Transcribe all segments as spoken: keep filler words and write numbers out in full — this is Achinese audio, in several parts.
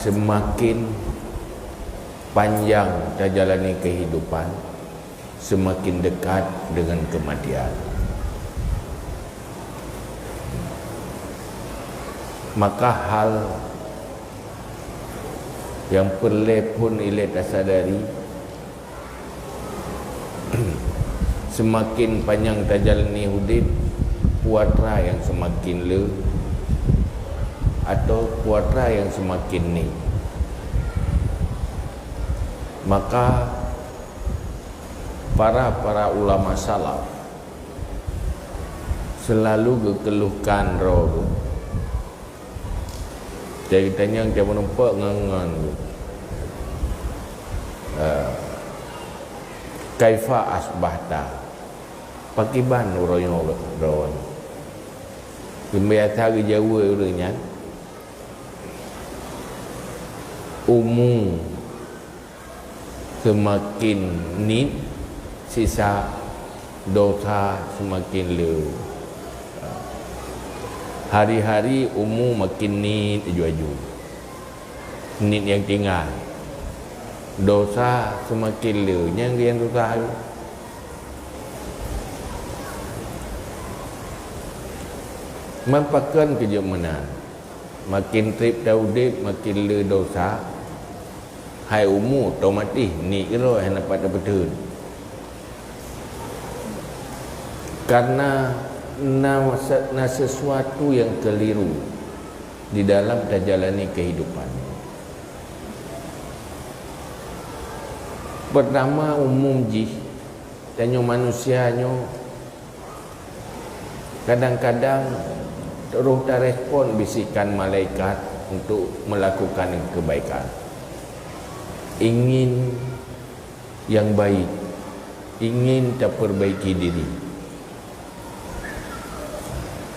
Seumaken panjang tajalani keuhidupan, seumaken deukat deungon keumatian. Maka hal nyang peureulée phon ilée tasadari, seumaken panyang tajalani udeb, peue atra nyang seumaken le, atawa peue atra nyang seumaken niet. Maka para-para ulama salaf seulalu geukeuluhkan droe geuh. Jadi tanyong cit meurumpok ngon-ngon, eh, "Kaifa asbahta?" Pakiban uroe nyoe droe nyoe? Biasa geujaweueb ureuëng nyan, "Umu seumaken niet, sisa dosa seumaken le." Hari-hari umu maken niet aju-aju. Niet nyang tinggai. Dosa seumaken le, nyang nyang susah. Man pakon keu jeuet meunan? Maken treb taudeb, maken le dosa. Hai umu, otomatis niet keudroe hana pat tapeutheun. Karena na, na sesuatu yang keliru di dalam tajalani kehidupan. Pertama, umum jih, tanyoe manusia nyoe kadang-kadang roh tarespon bisikan malaikat untuk melakukan kebaikan. Ingin yang baik, ingin taperbaiki diri.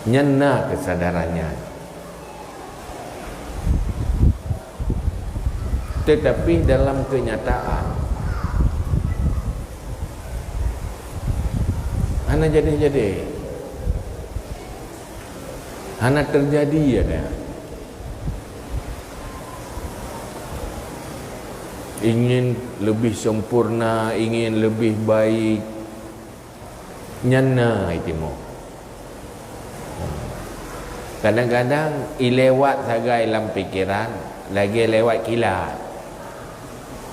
Nyan na keusadaran nyan. Tetapi dalam kenyataan, hana jadi-jadi. Hana teujadi ada. Ingin lebih sempurna, ingin lebih baik, nyan na itimoh. Kadang-kadang ilewat sagai lam pikeran, lagée lewat kilat.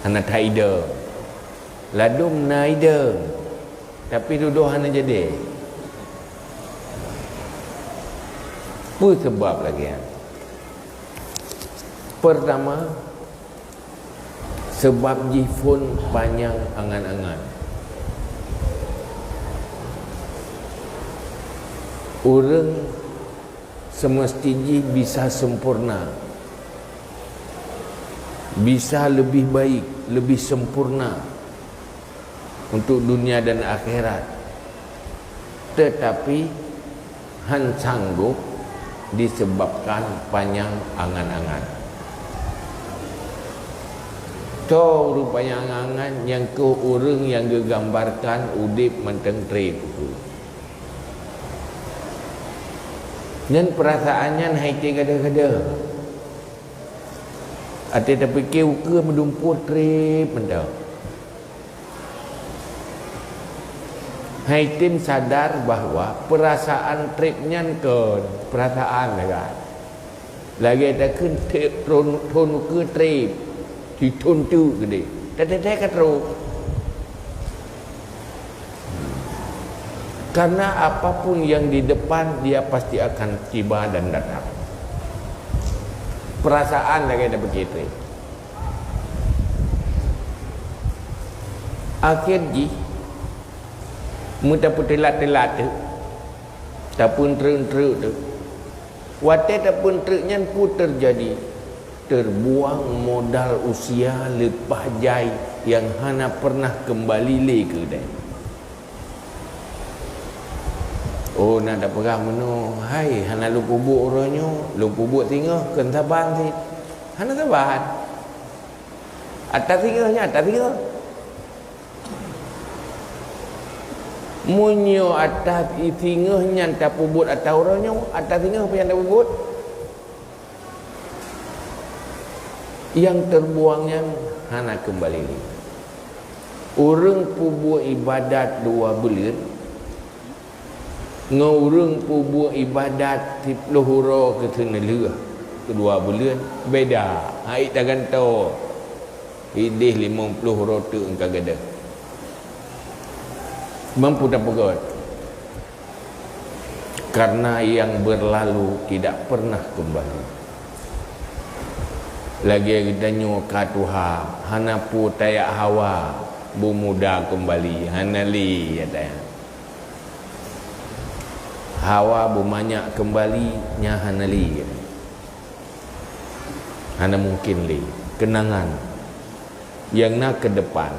Hana taidong. Ladum na idong, tapi dudoe hana jadi. Peue sabab lagée nyan? Pertama, sabab jih phon panyang angan-angan. Ureuëng seumeusti jih bisa sempurna, bisa lebih baik, lebih sempurna untuk dunia dan akhirat, tetapi han sanggob disebabkan panyang angan-angan. Toh ureuëng panyang angan nyang keuh ureuëng nyang geugambarkan udeb mantong treb. Nyan peurasaan nyan hai teugadeh-gadeh. Até tapike ukeue meudumpue treb mantong. Hai tem sadar bahwa peurasaan treb nyan kon peurasaan lagée. Lagée takheun treb thon, thon ukeue treb, sithon teuk keudeh. Teutek-tek ka trok. Karena apapun yang di depan, dia pasti akan tiba dan datang. Peurasaan lagée tapike treb. Akhé jih, meutapeuteulat-teulat teuk, tapeuntrek-trek teuk. Watée tapeuntrek nyan peue teujadi? Teubuang modal usia leupah jai nyang hana peureunah keumbali lé keudeh. Oh, na tapeugah meunoe, "Hai, hana lôn peubuet uroe nyoe, lôn peubuet singoh keu saban cit." Hana saban. Atra singoh nyan, atra singoh. Meunyoe atra singoh nyan tapeubuet atra uroe nyoe, atra singoh peue nyang tapeubuet? Nyang teubuang nyan hana keumbali lé. Ureuëng peubuet iébadat dua buleuen ngon ureuëng peubuet iébadat siplôh uroe keu seuneulheueh keu dua buleuen beda. Hai tagantoe ideh limong ploh uroe teuk ka gadôh. Mampu tapeugét, karena yang berlalu tidak pernah kembali. Lagée geutanyoe ka tuha, hana peue tajak hawa beumuda keumbali, hana lé nyang tajak. Hawa beumanyak keumbali, nyan hana lé. Hana mungkin lé. Keunangan nyang na keu depan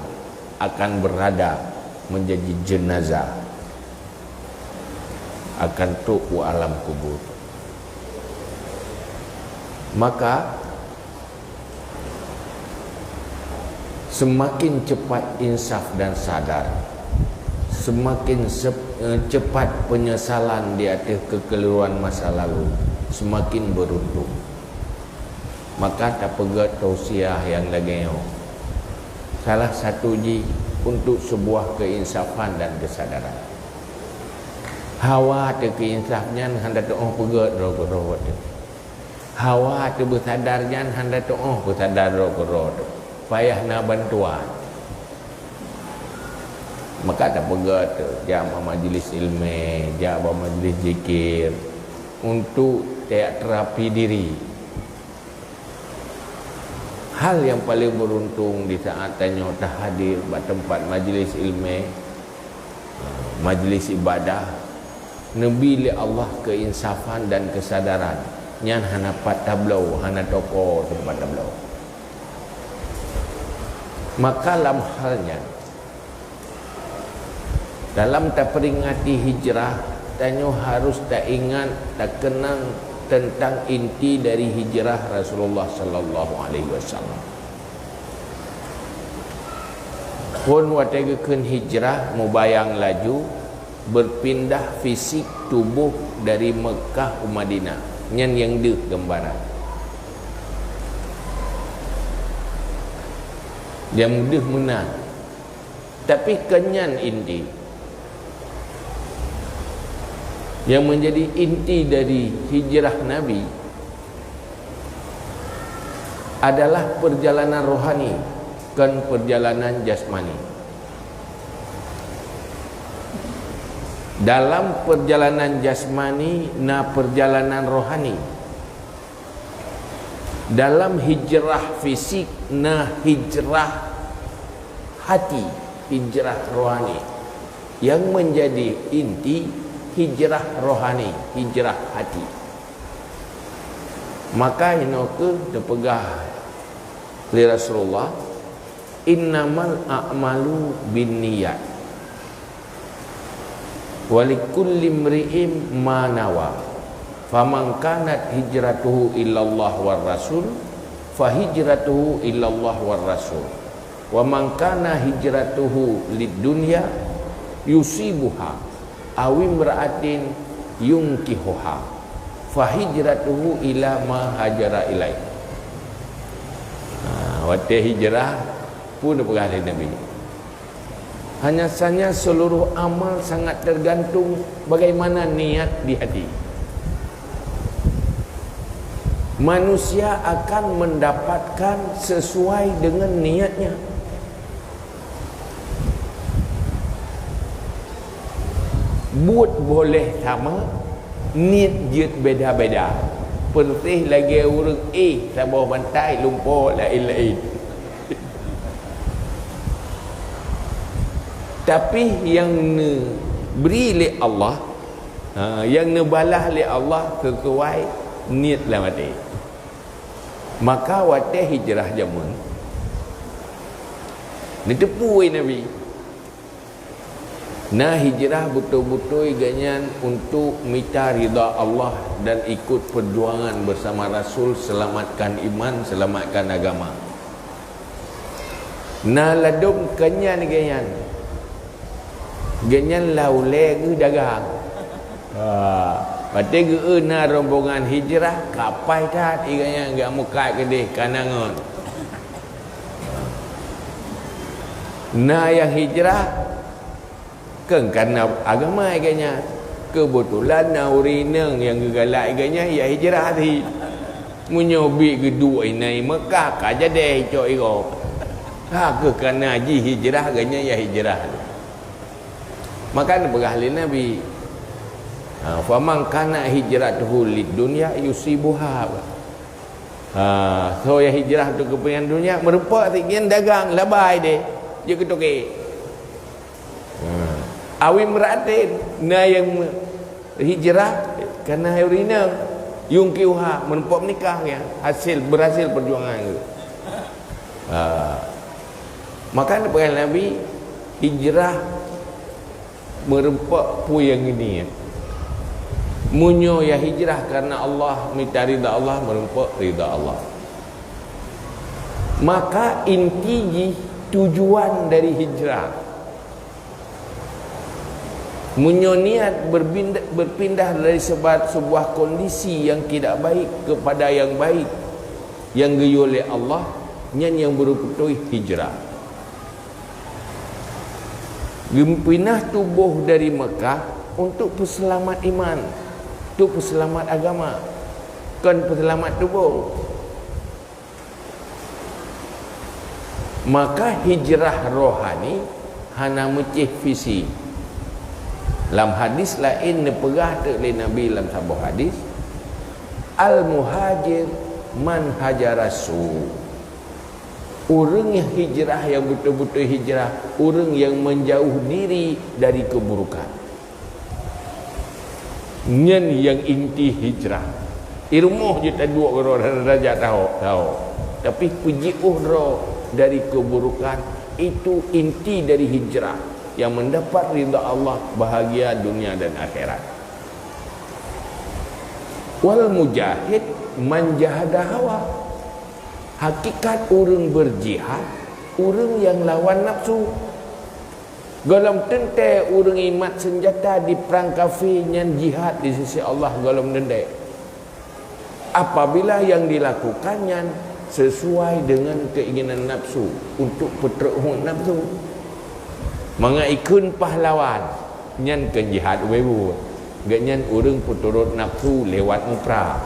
akan beurada meunjadi jeunazah, akan trok u alam kubur. Maka, seumaken cepat insaf dan sadar, seumaken sep-, eh, cepat peunyesalan di ateueh keukeliruan masa lalu, seumaken beuruntung. Maka tapeugét tausiah nyang lagée nyoe, salah satu jih untuk seubuah keuinsafan dan keusadaran. Hawa teu keuinsaf nyan hana teuôh peugét droe keudroe teu. Hawa teu beusadar nyan hana teuôh beusadar droe keudroe teu. Payah na bantuan. Maka tapeugét teu, jak bak majlis ilmu, jak bak majlis zikir untuk tajak terapi diri. Hal nyang paleng beuruntung di saat tanyoe tahadir bak teumpat majlis ilmu, majlis iébadat, neubi lé Allah keuinsafan dan keusadaran, nyan hana pat tabloe, hana toko teumpat tabloe. Maka lam hal nyan, dalam taperingati hijrah, tanyoe harôh taingat, takeunang teuntang inti dari hijrah Rasulullah sallallahu alaihi wasallam. Phon watée geukheun hijrah, mubayang laju, beupindah fisik tuboh dari Meukah u Madinah. Nyan nyang deuh gambaran. Nyang deuh meunan. Tapi kon nyan inti. Nyang meunjadi inti dari hijrah Nabi adalah peurjalanan rohani, kon peurjalanan jasmani. Dalam peurjalanan jasmani na peurjalanan rohani. Dalam hijrah fisik na hijrah hati, hijrah rohani. Nyang meunjadi inti hijrah rohani, hijrah hati. Maka inoe kheueh teupeugah lé Rasulullah, "Innamal a'malu binniyat. Wa likulli imri'in ma nawa. Faman kanat hijratuhu ilallah war rasul, fahijratuhu ilallah war rasul. Wa man kana hijratuhu lidunya yusibuha, awimra'atin yunkihuha, fahijratuhu ila ma hajara ilaih." Ha, watée hijrah, peue neupeugah lé Nabi? Hanya saja seluruh amal sangat tergantung bagaimana niat di hati. Manusia akan mendapatkan sesuai dengan niatnya. Buet boleh sama, niet jeuet beda-beda. Persis lagée ureuëng éh saboh bantai lumpoe laén-laén. Tapi nyang neubri lé Allah, ha, nyang neubalah lé Allah sesuai niet lam até. Maka watée hijrah jameun, neuteupeue Nabi. Na hijrah beutôi-beutôi geuhnyan untuk mita ridha Allah dan ikut perjuangan bersama Rasul, selamatkan iman, selamatkan agama. Na ladôm keunyan geuhnyan. Geuhnyan lam ulée geuh dagang. Ha, watée geu-eu na rombongan hijrah, kapai that i geuhnyan geumeukat keudeh ka na ngon. Na nyang hijrah, kon karena agama geuh nyan. Keubeutulan na ureuëng inong nyang geugalak geuh nyan ya hijrah tadi. Meunyoe biet geuduek inan Meukah, ka jadi icok igoe. Ha, keuh karena jih hijrah geuh nyan ya hijrah. Maka neupeugah lé Nabi, ha, "Faman kana hijratuhu lid dunya yusibuha." Ha, soe nyang hijrah untuk kepentingan dunia, meureumpok sikén dagang, labai deh, jeuet keu toke. Ha. Aw imra'atin, na nyang hijrah karena ureuëng inong, yankihuha, meureumpok meunikah nyan, hasil, berhasil perjuangan geuh. Ha. Maka neupeugah Nabi, hijrah meureumpok peue nyang geuniet. Meunyoe ya hijrah karena Allah, mita ridha Allah, meureumpok ridha Allah. Maka inti jih tujuan dari hijrah. Meunyoe niat berbinda-, berpindah dari sebab sebuah kondisi yang tidak baik kepada yang baik, yang geuyue lé Allah, nyan nyang beureupeutôi hijrah. Geupinah tuboh dari Mekah untuk peuseulamat iman, untuk peuseulamat agama, kon peuseulamat tuboh. Maka hijrah rohani hana meucéh fisik. Lam hadis laén neupeugah teuk lé Nabi lam saboh hadis, "Al-muhajir man hajara su." Ureuëng nyang hijrah, nyang beutôi-beutôi hijrah, ureuëng nyang menjauh diri dari keburukan. Nyan nyang inti hijrah. I rumoh jeuet taduek keudroe, hana tajak tahok-tahok. Tapi peujiôh droe dari keburukan, itu inti dari hijrah, yang mendapat ridha Allah, bahagia dunia dan akhirat. Wal mujahid man jahada hawa. Hakikat ureuëng berjihad, ureuëng nyang lawan nafsu. Gohlom teuntée ureuëng imat seunjata di prang kafé nyan jihad di sisi Allah gohlom teuntée. Apabila yang dilakukan nyan sesuai dengan keinginan nafsu, untuk peutrok huet nafsu. Mangat ikheun pahlawan, nyan kon jihad ubé buet. Gobnyan ureuëng peuturot nafsu lewat muprang.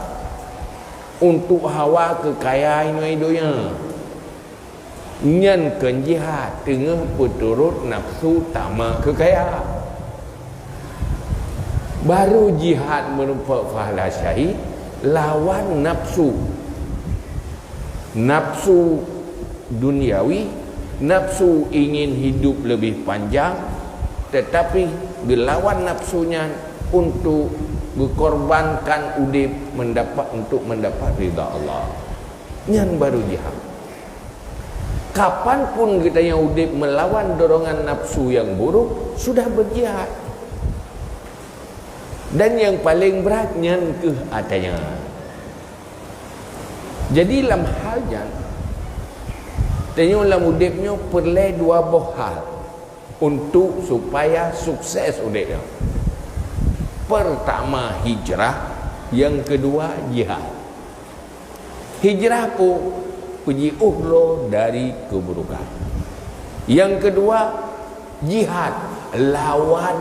Untuk hawa keu kaya inoe donya. Nyan kon jihad, teungoh peuturot nafsu tamak keu kaya. Baru jihad meureumpok pahala syahid lawan nafsu. Nafsu duniawi, nafsu ingin hidup lebih panjang, tetapi geulawan nafsu nyan untuk geukorbankan udeb mendapat, untuk mendapat ridha Allah. Nyan baru jihad. Kapanpun geutanyoe udeb meulawan dorongan nafsu nyang buruk, sudah berjihad. Dan nyang paleng brat nyan keuh atanyan. Jadi lam hal nyan, tanyoe lam udeb nyoe peureulée dua boh hal untuk supaya sukses udeb nyoe. Pertama hijrah, yang kedua jihad. Hijrah peue? Peujiôh droe dari keuburukan. Yang kedua, jihad lawan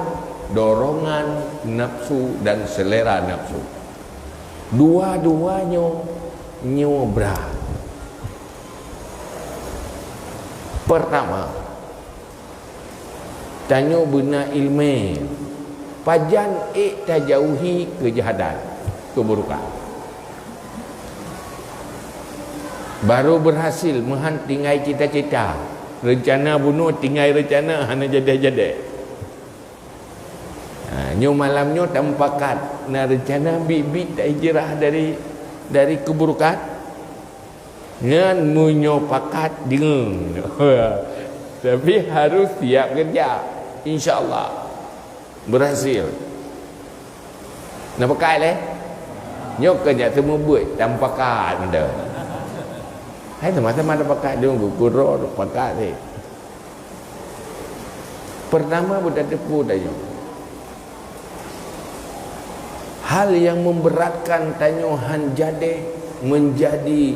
dorongan nafsu dan selera nafsu. Dua-dua nyoe, nyoe brat. Pertama, tanyoe beuna iéleumé, pajan ék tajauhi keujahatan, keuburukan. Barô beurhasil meuhan tinggai cita-cita, reuncana bunoe tinggai reuncana hana jadi-jadi. Ha, nyoe malam nyoe tamupakat na reuncana biet-biet tahijrah dari, dari keuburukan. Nyan meunyoe pakat deungoe. Tapi harus siap kerja. Insya Allah. Berhasil. Na pakat lé? Nyoe keu jak teumeubeuet tamupakat mantong. Hai sama-sama tapakat deungoe geukeudroe pakat sih. Pertama, beutateupeue tanyoe, hal nyang memberatkan tanyoe han jadi menjadi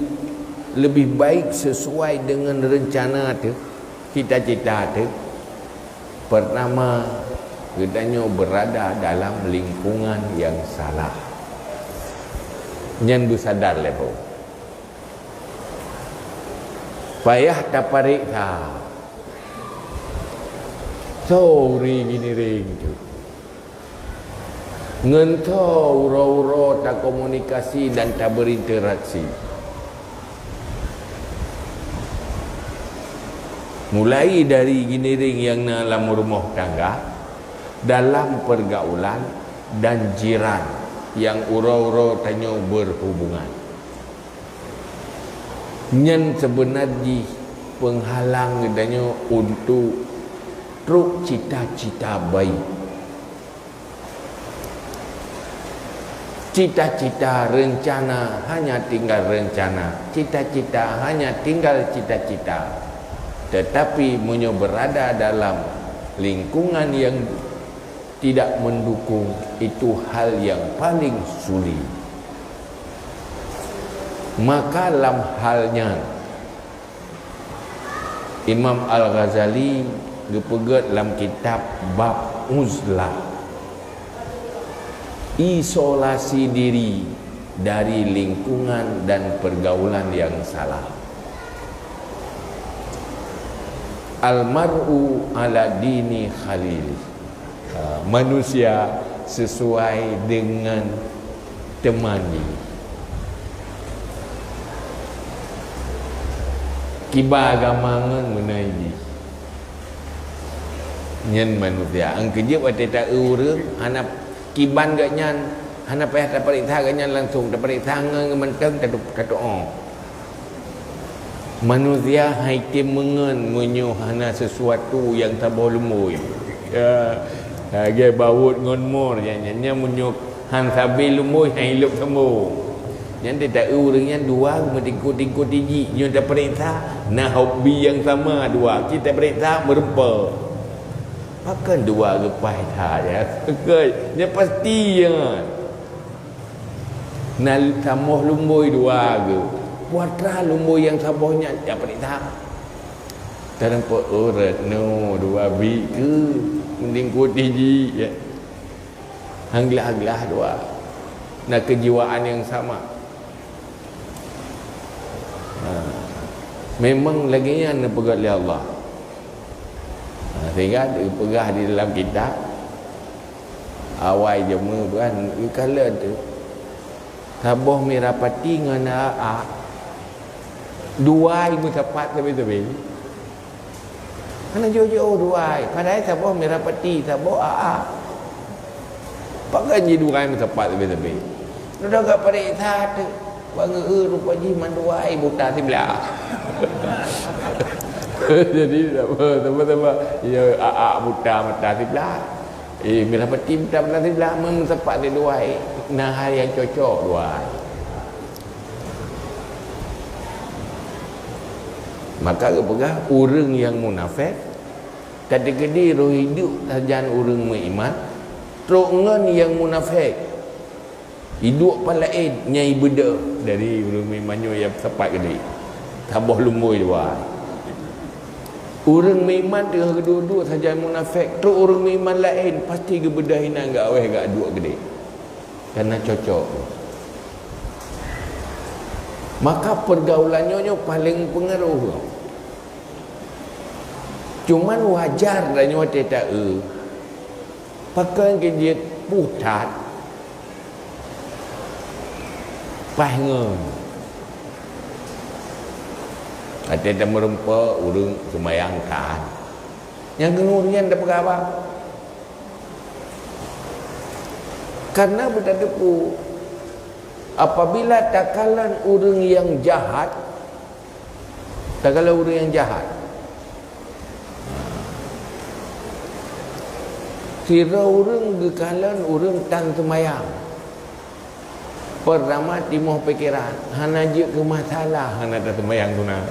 lebih baik sesuai dengan rencana teuh, Cita-cita teuh, pertama, geutanyoe berada dalam lingkungan yang salah. Nyan beusadar lé boh. Payah tapareksa. Soe ureuëng Giniréng teuh? Ngon soe uroe-uroe takomunikasi dan taberinteraksi? Mulai dari Giniréng nyang na lam rumoh tangga, dalam pergaulan, dan jiran nyang uroe-uroe tanyoe berhubungan. Nyan seubeuna jih peunghalang geutanyoe untuk trok cita-cita baik. Cita-cita, rencana hanya tinggal rencana, cita-cita hanya tinggal cita-cita. Tetapi meunyoe berada dalam lingkungan yang tidak mendukung, itu hal yang paling sulit. Maka lam hal nyan, Imam Al-Ghazali geupeugét lam kitab Bab Uzlah, isolasi diri dari lingkungan dan pergaulan yang salah. Al-mar'u ala dini khalili. Ha, manusia sesuai dengan teman jih. Kiban agama ngon meunan jih. Nyan manusia. Nyang keujeuet watée ta-eu ureuëng, hana kiban geuh nyan, hana payah tapareksa geuh nyan langsung, tapareksa ngon mantong tatu-, tatu'oh. Manusia han item meungon meunyoe hana sesuatu nyang saboh lumbôi. Ya, lagée bawot ngon mor, nyan, nyan, nyan meunyoe han sabe lumbôi, han ilop sambong. Nyan teuta ureuëng nyan dua meutingkot-tingkot jih, nyoe tapareksa, na hobi nyang sama dua, kita pareksa meureumpok. Pakon dua geupaih that, ya? Nyan pasti, ya. Na saboh lumbôi dua geuh. Putra lumbôi nyang saboh nyan, ya, pareksa. Teurimong ureuëng nyoe dua bi keu mending kutéh jih, ya. Han glah-glah dua. Na keujiwaan nyang sama. Ha. Memang lagée nyan neupeugah lé Allah. Ha, sehingga geupeugah di dalam kitab, awai jameun kan, geukalon teuh. Saboh mirah pati ngon a-a. Dua meusapat sabe-sabe. Hana jiôh-jiôh dua, padahai saboh mirah pati, saboh a-a. Pakon jih dua meusapat sabe-sabe. Dudoe geupareksa teuh, bak ngeu-eu rupa jih mandua buta siblah. Jadi, sama-sama, ya, a-a buta mata siblah. Eh, mirah pati buta mata siblah, meusapat di dua, na hai nyang cocok dua. Maka geupeugah ureuëng nyang munafék, ka teukeudi roh hidup sajan ureuëng meuiman, trok ngon nyang munafék. Hidup pan laén nyang ibeudôh dari ureuëng meuiman nyoe nyang sapat keudéh. Saboh lumbôi dua. Ureuëng meuiman teungoh geuduek-duek sajan munafék, trok ureuëng meuiman laén pasti geubeudôh inan geuawéh geuduek keudéh. Kana cocok. Maka pergaulan nyoe, nyoe paleng peungaroh. Cuman wajar tanyoe teuta-eu. Pakon keu jeuet puh that, paih ngon. Watée tameureumpok ureuëng seumayang that. Nyang keuneuk nyan tapeugah haba. Karena beutateupeue, apabila takalon ureuëng nyang jahat, takalon ureuëng nyang jahat, sidroe ureuëng geukalon ureuëng tan seumayang. Pertama, timoh pikeran, hana jeuet keu masalah hana taseumayang sunat.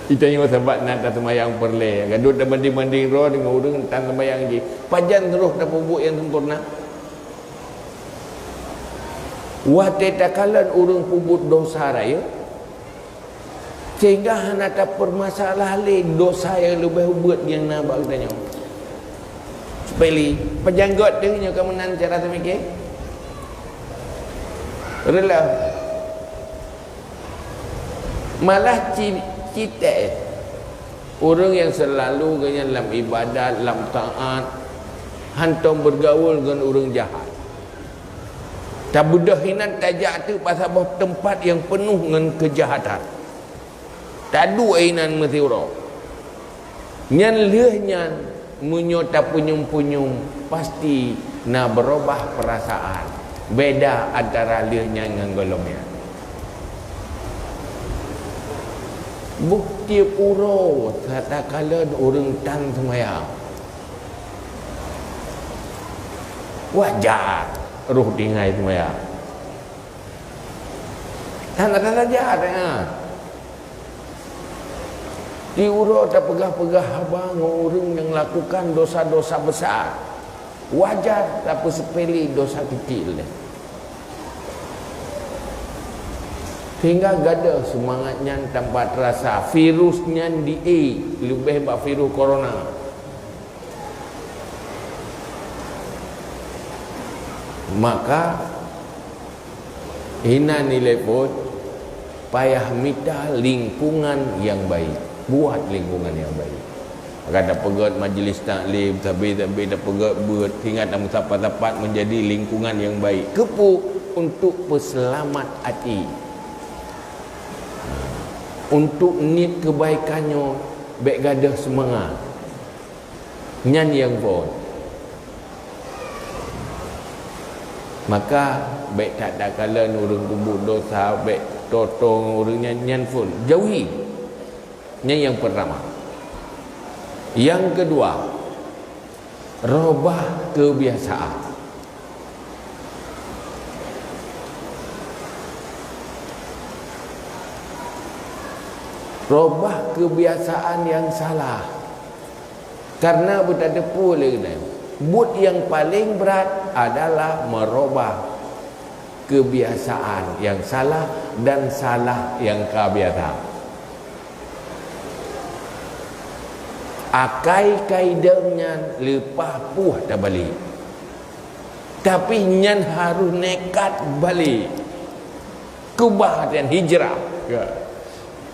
Geutanyoe sabab na taseumayang peureulée, gadôh tabandeng-bandeng droe deungon ureuëng tan seumayang jih. Pajan roh tapeubuet nyang sempurna? Watée takalon ureuëng peubuet desya rayeuk, Sehingga hana tapeumasalah lé dosa nyang leubeh ubeuet nyang na bak geutanyoe. Seupeli, pajan göt teuh nyoe ka meunan cara teumike. Reuloh. Malah ci-, cit-, ureuëng nyang seulalu geuhnyan lam ibadat, lam taát, hantom beugaul ngon ureuëng jahat. Tabeudôh inan tajak teuk bak saboh teumpat nyang peunoh ngon keujahatan. Taduek inan meusiuroe. Nyan lheueh nyan, meunyoe tapeunyum-peunyum, pasti na beurubah peurasaan. Beda antara lheueh nyan ngon gohlom nyan. Boh tiep uroe takalon ureuëng tan seumayang. Wajar roh tinggai seumayang. Hana saja, ha. Di uroe tapeugah-peugah haba ngon ureuëng nyang lakukan dosa-dosa besar, wajar tapeuseupele dosa keucil nyan. Sehingga gadôh seumangat nyan tanpa teurasa, virus nyan di-e leubeh bak virus corona. Maka, inan ilée phon, payah mita lingkungan nyang baik. Buat lingkungan nyang baik. Akan tapeugét majlis taklim, sabe-sabe tapeugét beuet, sehingga tameusapat-sapat menjadi lingkungan nyang baik. Keupeue? Untuk peuseulamat até. Untuk niet keubaikan nyoe, bék gadôh seumangat. Nyan nyang phon. Maka, bék that takalon ureuëng peubuet dosa, bék toe-toe ngon ureuëng nyan, nyan phon. Jauhi. Nyan nyang peurtama. Nyang keudua, robah keubiasaan. Robah keubiasaan nyang salah. Kareuna beutateupeue lé geutanyoe, buet nyang paleng brat adalah meurubah keubiasaan nyang salah dan salah nyang ka biasa. Akai kaidong nyan leupah puih tabalek. Tapi nyan harôh nekat balek. Keubah dan hijrah. Ya.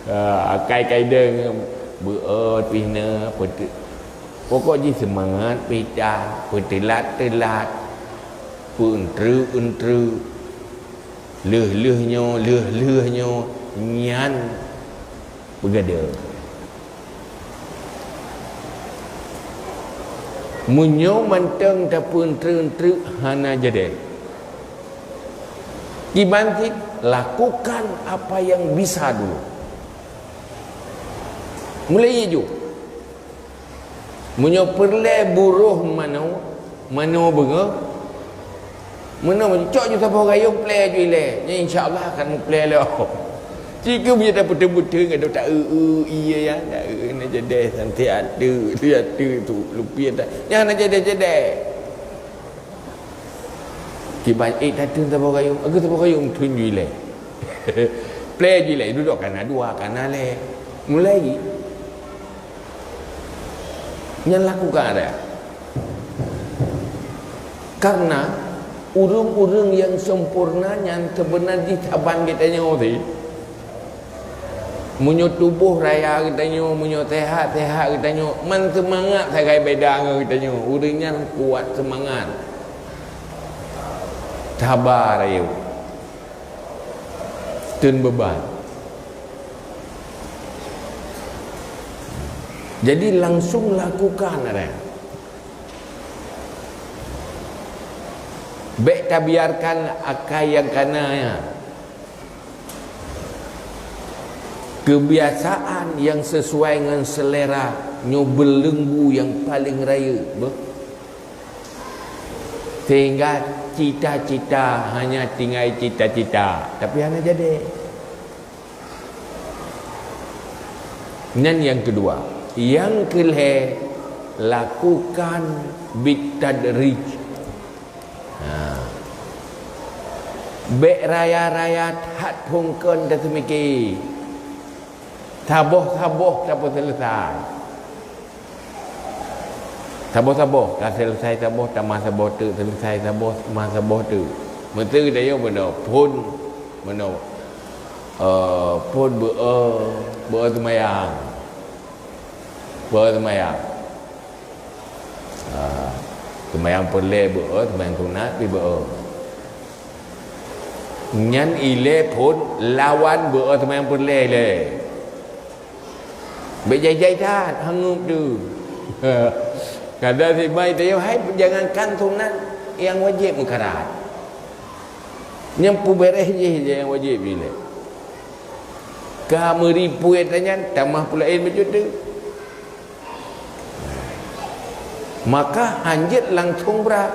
Ha, akai kaidong beuôt pih na, peutu-, pokok jih seumangat pih that, peuteulat-teulat, peueuntreu-euntreu, lheueh-lheueh nyoe, lheueh-lheueh nyoe, nyan peugadôh. Meunyoe mantong tapeueuntreu-euntreu hana jadi, kiban cit lakukan apa nyang bisa dulu. Mulai jih. Meunyoe peureulée buroh manoe, manoe beungoh, meunoe cok ju saboh gayong plée ju ilée, nyan insya Allah akan muplée lé. Cit keuh meunyoe tapeuteubeuteu ngon ta eu-eu ié ya, ta eu na jadeh santai ateuh, ateuh tu lupie ta. Nyan na jadeh-jadeh. Kiban ék tateun saboh gayong, ageue saboh gayong teun ju ilée. Plée ju ilée, dudoe kana dua, kana lhée. Mulai jih. Nyan lakukan ada. Karena ureuëng-ureuëng nyang sempurna nyan seubeuna jih saban geutanyoe teuh. Meunyoe tuboh raya geutanyoe, meunyoe sehat-sehat geutanyoe, man seumangat sagai beda ngon geutanyoe. Ureuëng nyan kuat seumangat. Saba rayeuk. Teun beuban. Jadi langsung lakukan, ada. Bék tabiarkan akai nyang kana nyan. Keubiasaan nyang sisuai ngon seulera nyoe beuleunggu nyang paleng rayeuk, beuh. Sehingga cita-cita hanya tinggai cita-cita, tapi hana jadi. Nyan nyang keudua. Nyang keulhée, lakukan bitadrij. Ha. Bék raya-raya that phon kon taseumike. Saboh-saboh tapeuseuleusoe. Saboh-saboh, taseuleusai saboh, tamah saboh teuk, seuleusai saboh, tamah saboh teuk. Meuseu tanyoe meunoe phon, meunoe, eh, phon beu-, beu-, seumayang. Beu-, seumayang. Ah, seumayang peureulée beu-, seumayang sunat pih beu-, Nyan ilée phon lawan beu-, seumayang peureulée ilée. Bék jai-jai that, hangueb tu. Kadang si bai tayue hai, jangankan sunat, nyang wajéb meukarat. Nyang peubeureh jih nyang wajéb ilée. Ka meuripui ata nyan, tamah peulaén bacut tu. Maka hanjeuet langsong brat.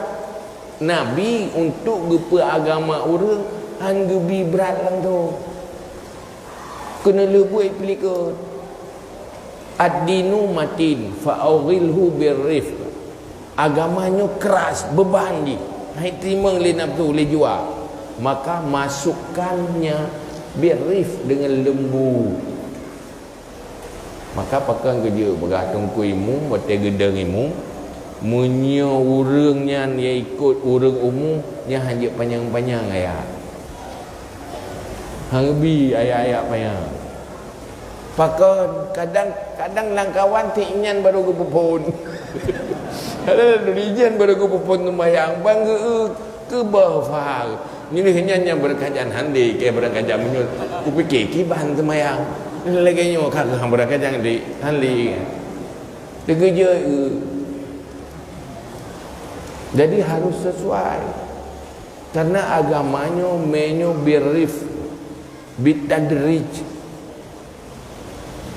Nabi untuk geupeu agama ureuëng han geubi brat langsong. Keuneulheueh buet peulikot. Ad-dinu matin, fa aughilhu birrifq. Agama nyoe keras, beban jih. Hai teurimong lé nafsu, lé jiwa. Maka masukkannya birrifq, dengan lembut. Maka pakon keu jeuet peugah teungku imum, watée geudong imum, meunyoe ureuëng nyan nyang ikot ureuëng umu, nyan hanjeuet panyang-panyang ayat. Hanggeubi ayat-ayat panyang. Pakon, kadang, kadang lam kawan si nyan baru geupeuphon. Kadang lam duri nyan baru geupeuphon seumayang, ban geu-, keubah faham. Nyoe nyan nyang beureukat jan handi, ke beureukat jan meunyoe kupike kiban seumayang. Lagée nyoe ka geuh beureukat jan di handi. Teugeujok, eh. Jadi harus sesuai. Karena agama nyoe meunyoe birrif, bitadrij.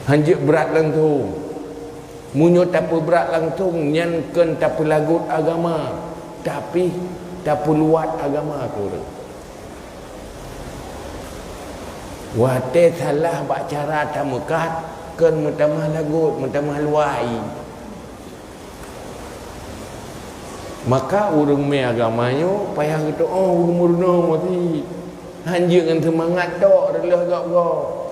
Hanjeuet brat langsong. Meunyoe tapeubrat langsong, nyan kon tapeulagot agama, tapi tapeuluwat agama keu ureuëng. Watée salah bak cara tameukat, kon meutamah lagot, meutamah luwai. Maka ureuëng mé agama nyoe payah geutuoh ureuëng meurunoe meuti. Hanjeuet ngon seumangat tok reuloh gob-gob.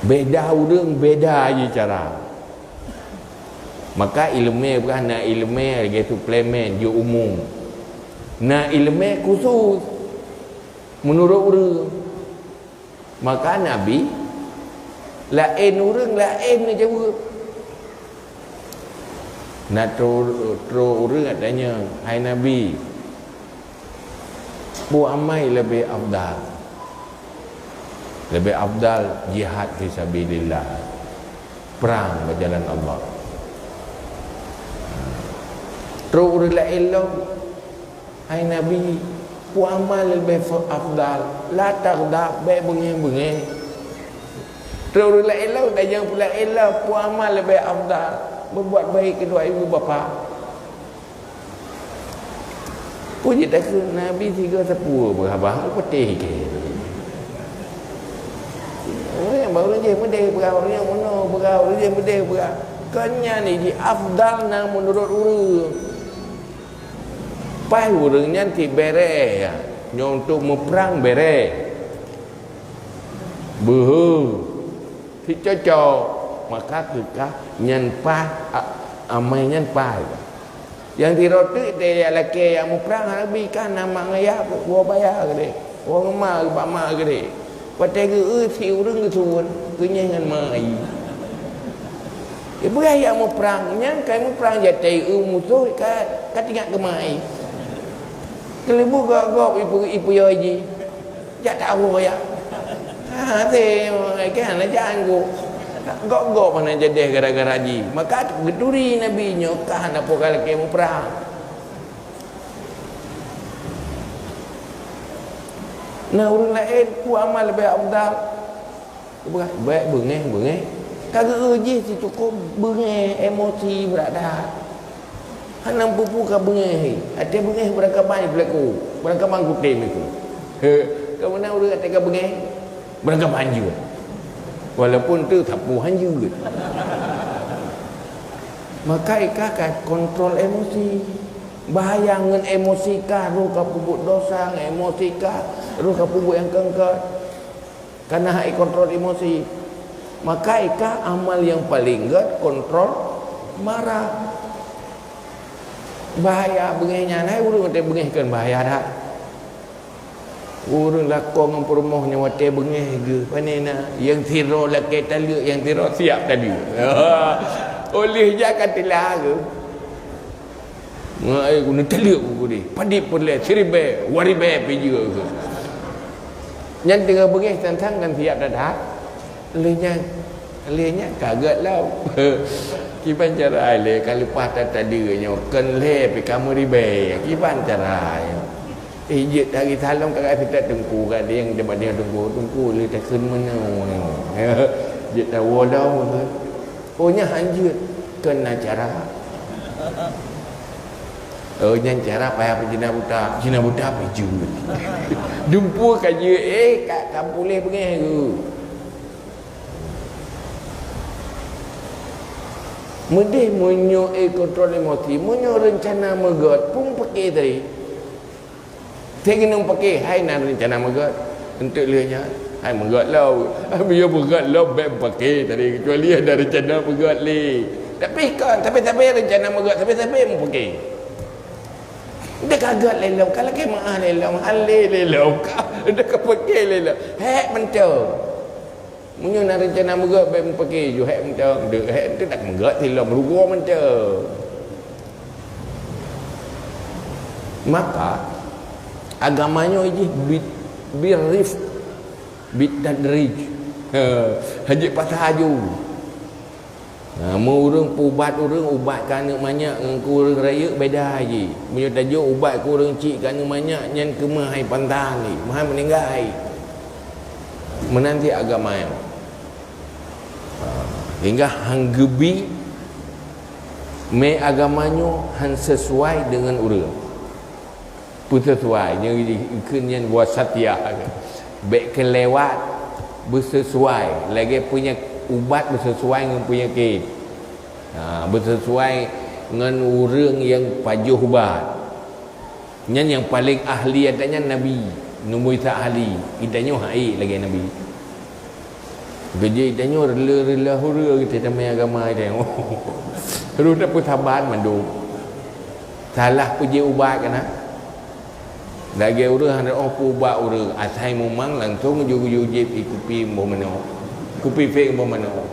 Beda ureuëng, beda jih cara. Maka iéleumé bukan na iéleumé lagée suplemen jeuet umum. Na iéleumé khusus meunurot ureuëng. Maka Nabi, laén ureuëng laén neujaweueb. Na tro-, troh ureuëng tanyong, "Hai Nabi, peue amai leubeh afdal?" "Leubeh afdal jihad fi sabilillah, prang bak jalan Allah." Troh ureuëng laén lom, "Hai Nabi, peue amal leubeh afdal?" "La taghdab, bék beungéh-beungéh." Troh ureuëng laén lom, tanyong peue laén lom, "Peue amal leubeh afdal?" "Berbuat baik kedua ibu bapa." Peue jeuet takheun, Nabi sigoe sapeue beurabah, peutéh keu. Ureuëng bak ureuëng jih meudeh beurah, ureuëng meunoe beurah, ureuëng jih meudeh beurah. Kon nyan jih afdal na meunurot ureuëng. Paih ureuëng nyan cit bèrèh, ya. Nyoe untuk muprang bèrèh. Beuhe. Cit cocok. Maka keu kah nyan paih, a-, amai nyan paih. Nyang sidroe teuk deh nyang lakée nyang muprang, hana bi kah na mak ngayah, woe baya keudeh. Woe ngon ma, bak ma keudeh. Watée geu-eu si ureuëng geusuon, geunyeh ngon ma. Ibu yah muprang, nyan kai muprang jatei eu musoh ka, ka tingak keumai. Keuleubeh gob-gob ipu-, ipuyoe jih. Jak tawoe ya. Ha, te, ke hana jak anggô. Gob-gob hana jadeh gara-gara jih. Maka geuturi Nabi nyoe ka hana poh ka lakée muprang. Na ureuëng laén, peue amal leubeh afdal? Bék beungéh-beungéh. Ka geu-eu jih sicukop beungéh, emosi brat that. Hana peue-peue ka beungéh. Até beungéh beurangkaban peulaku, beurangkaban kutem iku. He, ka meunan ureuëng até ka beungéh, beurangkaban jeuet. Walaupun teu sapeue han jeuet. Maka ikah ka kontrol emosi. Bahaya ngon emosi kah, roh ka peubuet dosa ngon emosi kah. Roh ka peubuet nyang keungkot. Karena hai kontrol emosi. Maka ika amal nyang paling gét kontrol marah. Bahaya beungéh nyan, hai ureuëng watée beungéh kan bahaya dah. Ureuëng lakoe ngon peurumoh nyan watée beungéh geuh, pane na, nyang sidroe lakée taleuek, nyang sidroe siap taleuek. Oleh jak ka teulah geuh. Ngai guna taleuek buku ni. Padit peureulée siribée, waribée pijeu geuh. Nyan teungoh beungéh tantang kan siap dah. Lheueh nyan, lheueh nyan ka gét lom. Kiban cara lé ka leupah that tadi nyoe, kon lhée pih ka meuribée. Kiban cara nyoe. Eh, jeuet hari salom ka gak sitat teungku, ka ada nyang debat dengan teungku, teungku lheueh takheun meunoe. Jeuet tawoe lom. Oh, nyan han jeuet. Kon na cara. Oh, nyan cara payah peucina buta. Cina buta pih jeuet. Dumpeue ka jeuet, eh, ka, ka puléh beungéh geuh. Meudeh meunyoe, eh, kontrol emosi, meunyoe reuncana meugét, pun peuké tadi. Teuginong peuké, hai na reuncana meugét. Enteuk lheueh nyan, hai meugét lom. Meunyoe meugét lom, bék peuké tadi, kecuali ada reuncana meugét lé. Tapi kon, tapi-tapi reuncana meugét, tapi-tapi meupeuké. Dah ka gét lé lom, ka lakée meu'ah lé lom, han lé lé lom, ka, dah ka peuké lé lom. Hék mantong. Meunyoe na reuncana meugét, bék meupeuké ju, hék mantong. Deuek hék, teudak meugét silom, rugoe mantong. Maka, agama nyoe jih bi-, birifq, bitadrij. Ha, hana jipaksa laju. Ha, meu ureuëng peuubat ureuëng, ubat keu aneuëk manyak ngon keu ureuëng rayeuk beda jih. Meunyoe tajok ubat keu ureuëng chik keu aneuëk manyak, nyan keumah hai pantan jih, meuhan meuninggai. Meunan cit agama nyoe. Ha, sehingga han geubi mé agama nyoe han sesuai deungon ureuëng. Beuseusuai, nyoe dikheun nyan wasatiyah. Bék keulewat, beuseusuai. Lagée peunyakét, ubat beuseusuai ngon peunyakét. Ha, beuseusuai ngon ureuëng nyang pajoh ubat. Nyan nyang paleng ahli ata nyan Nabi. Nabi Isa ahli. Geutanyoe han ék lagée Nabi. Geujeuet tanyoe reuloh-reuloh ureue geutanyoe tamé agama tanyoe. Rôh tapeusaban mandum. Salah peujeuet ubat kana. Lagée ureuëng hana oh peuubat ureuëng, asai mumang langsong geujok-geujok jieb kupi boh manoe. Kupi péng boh manoe.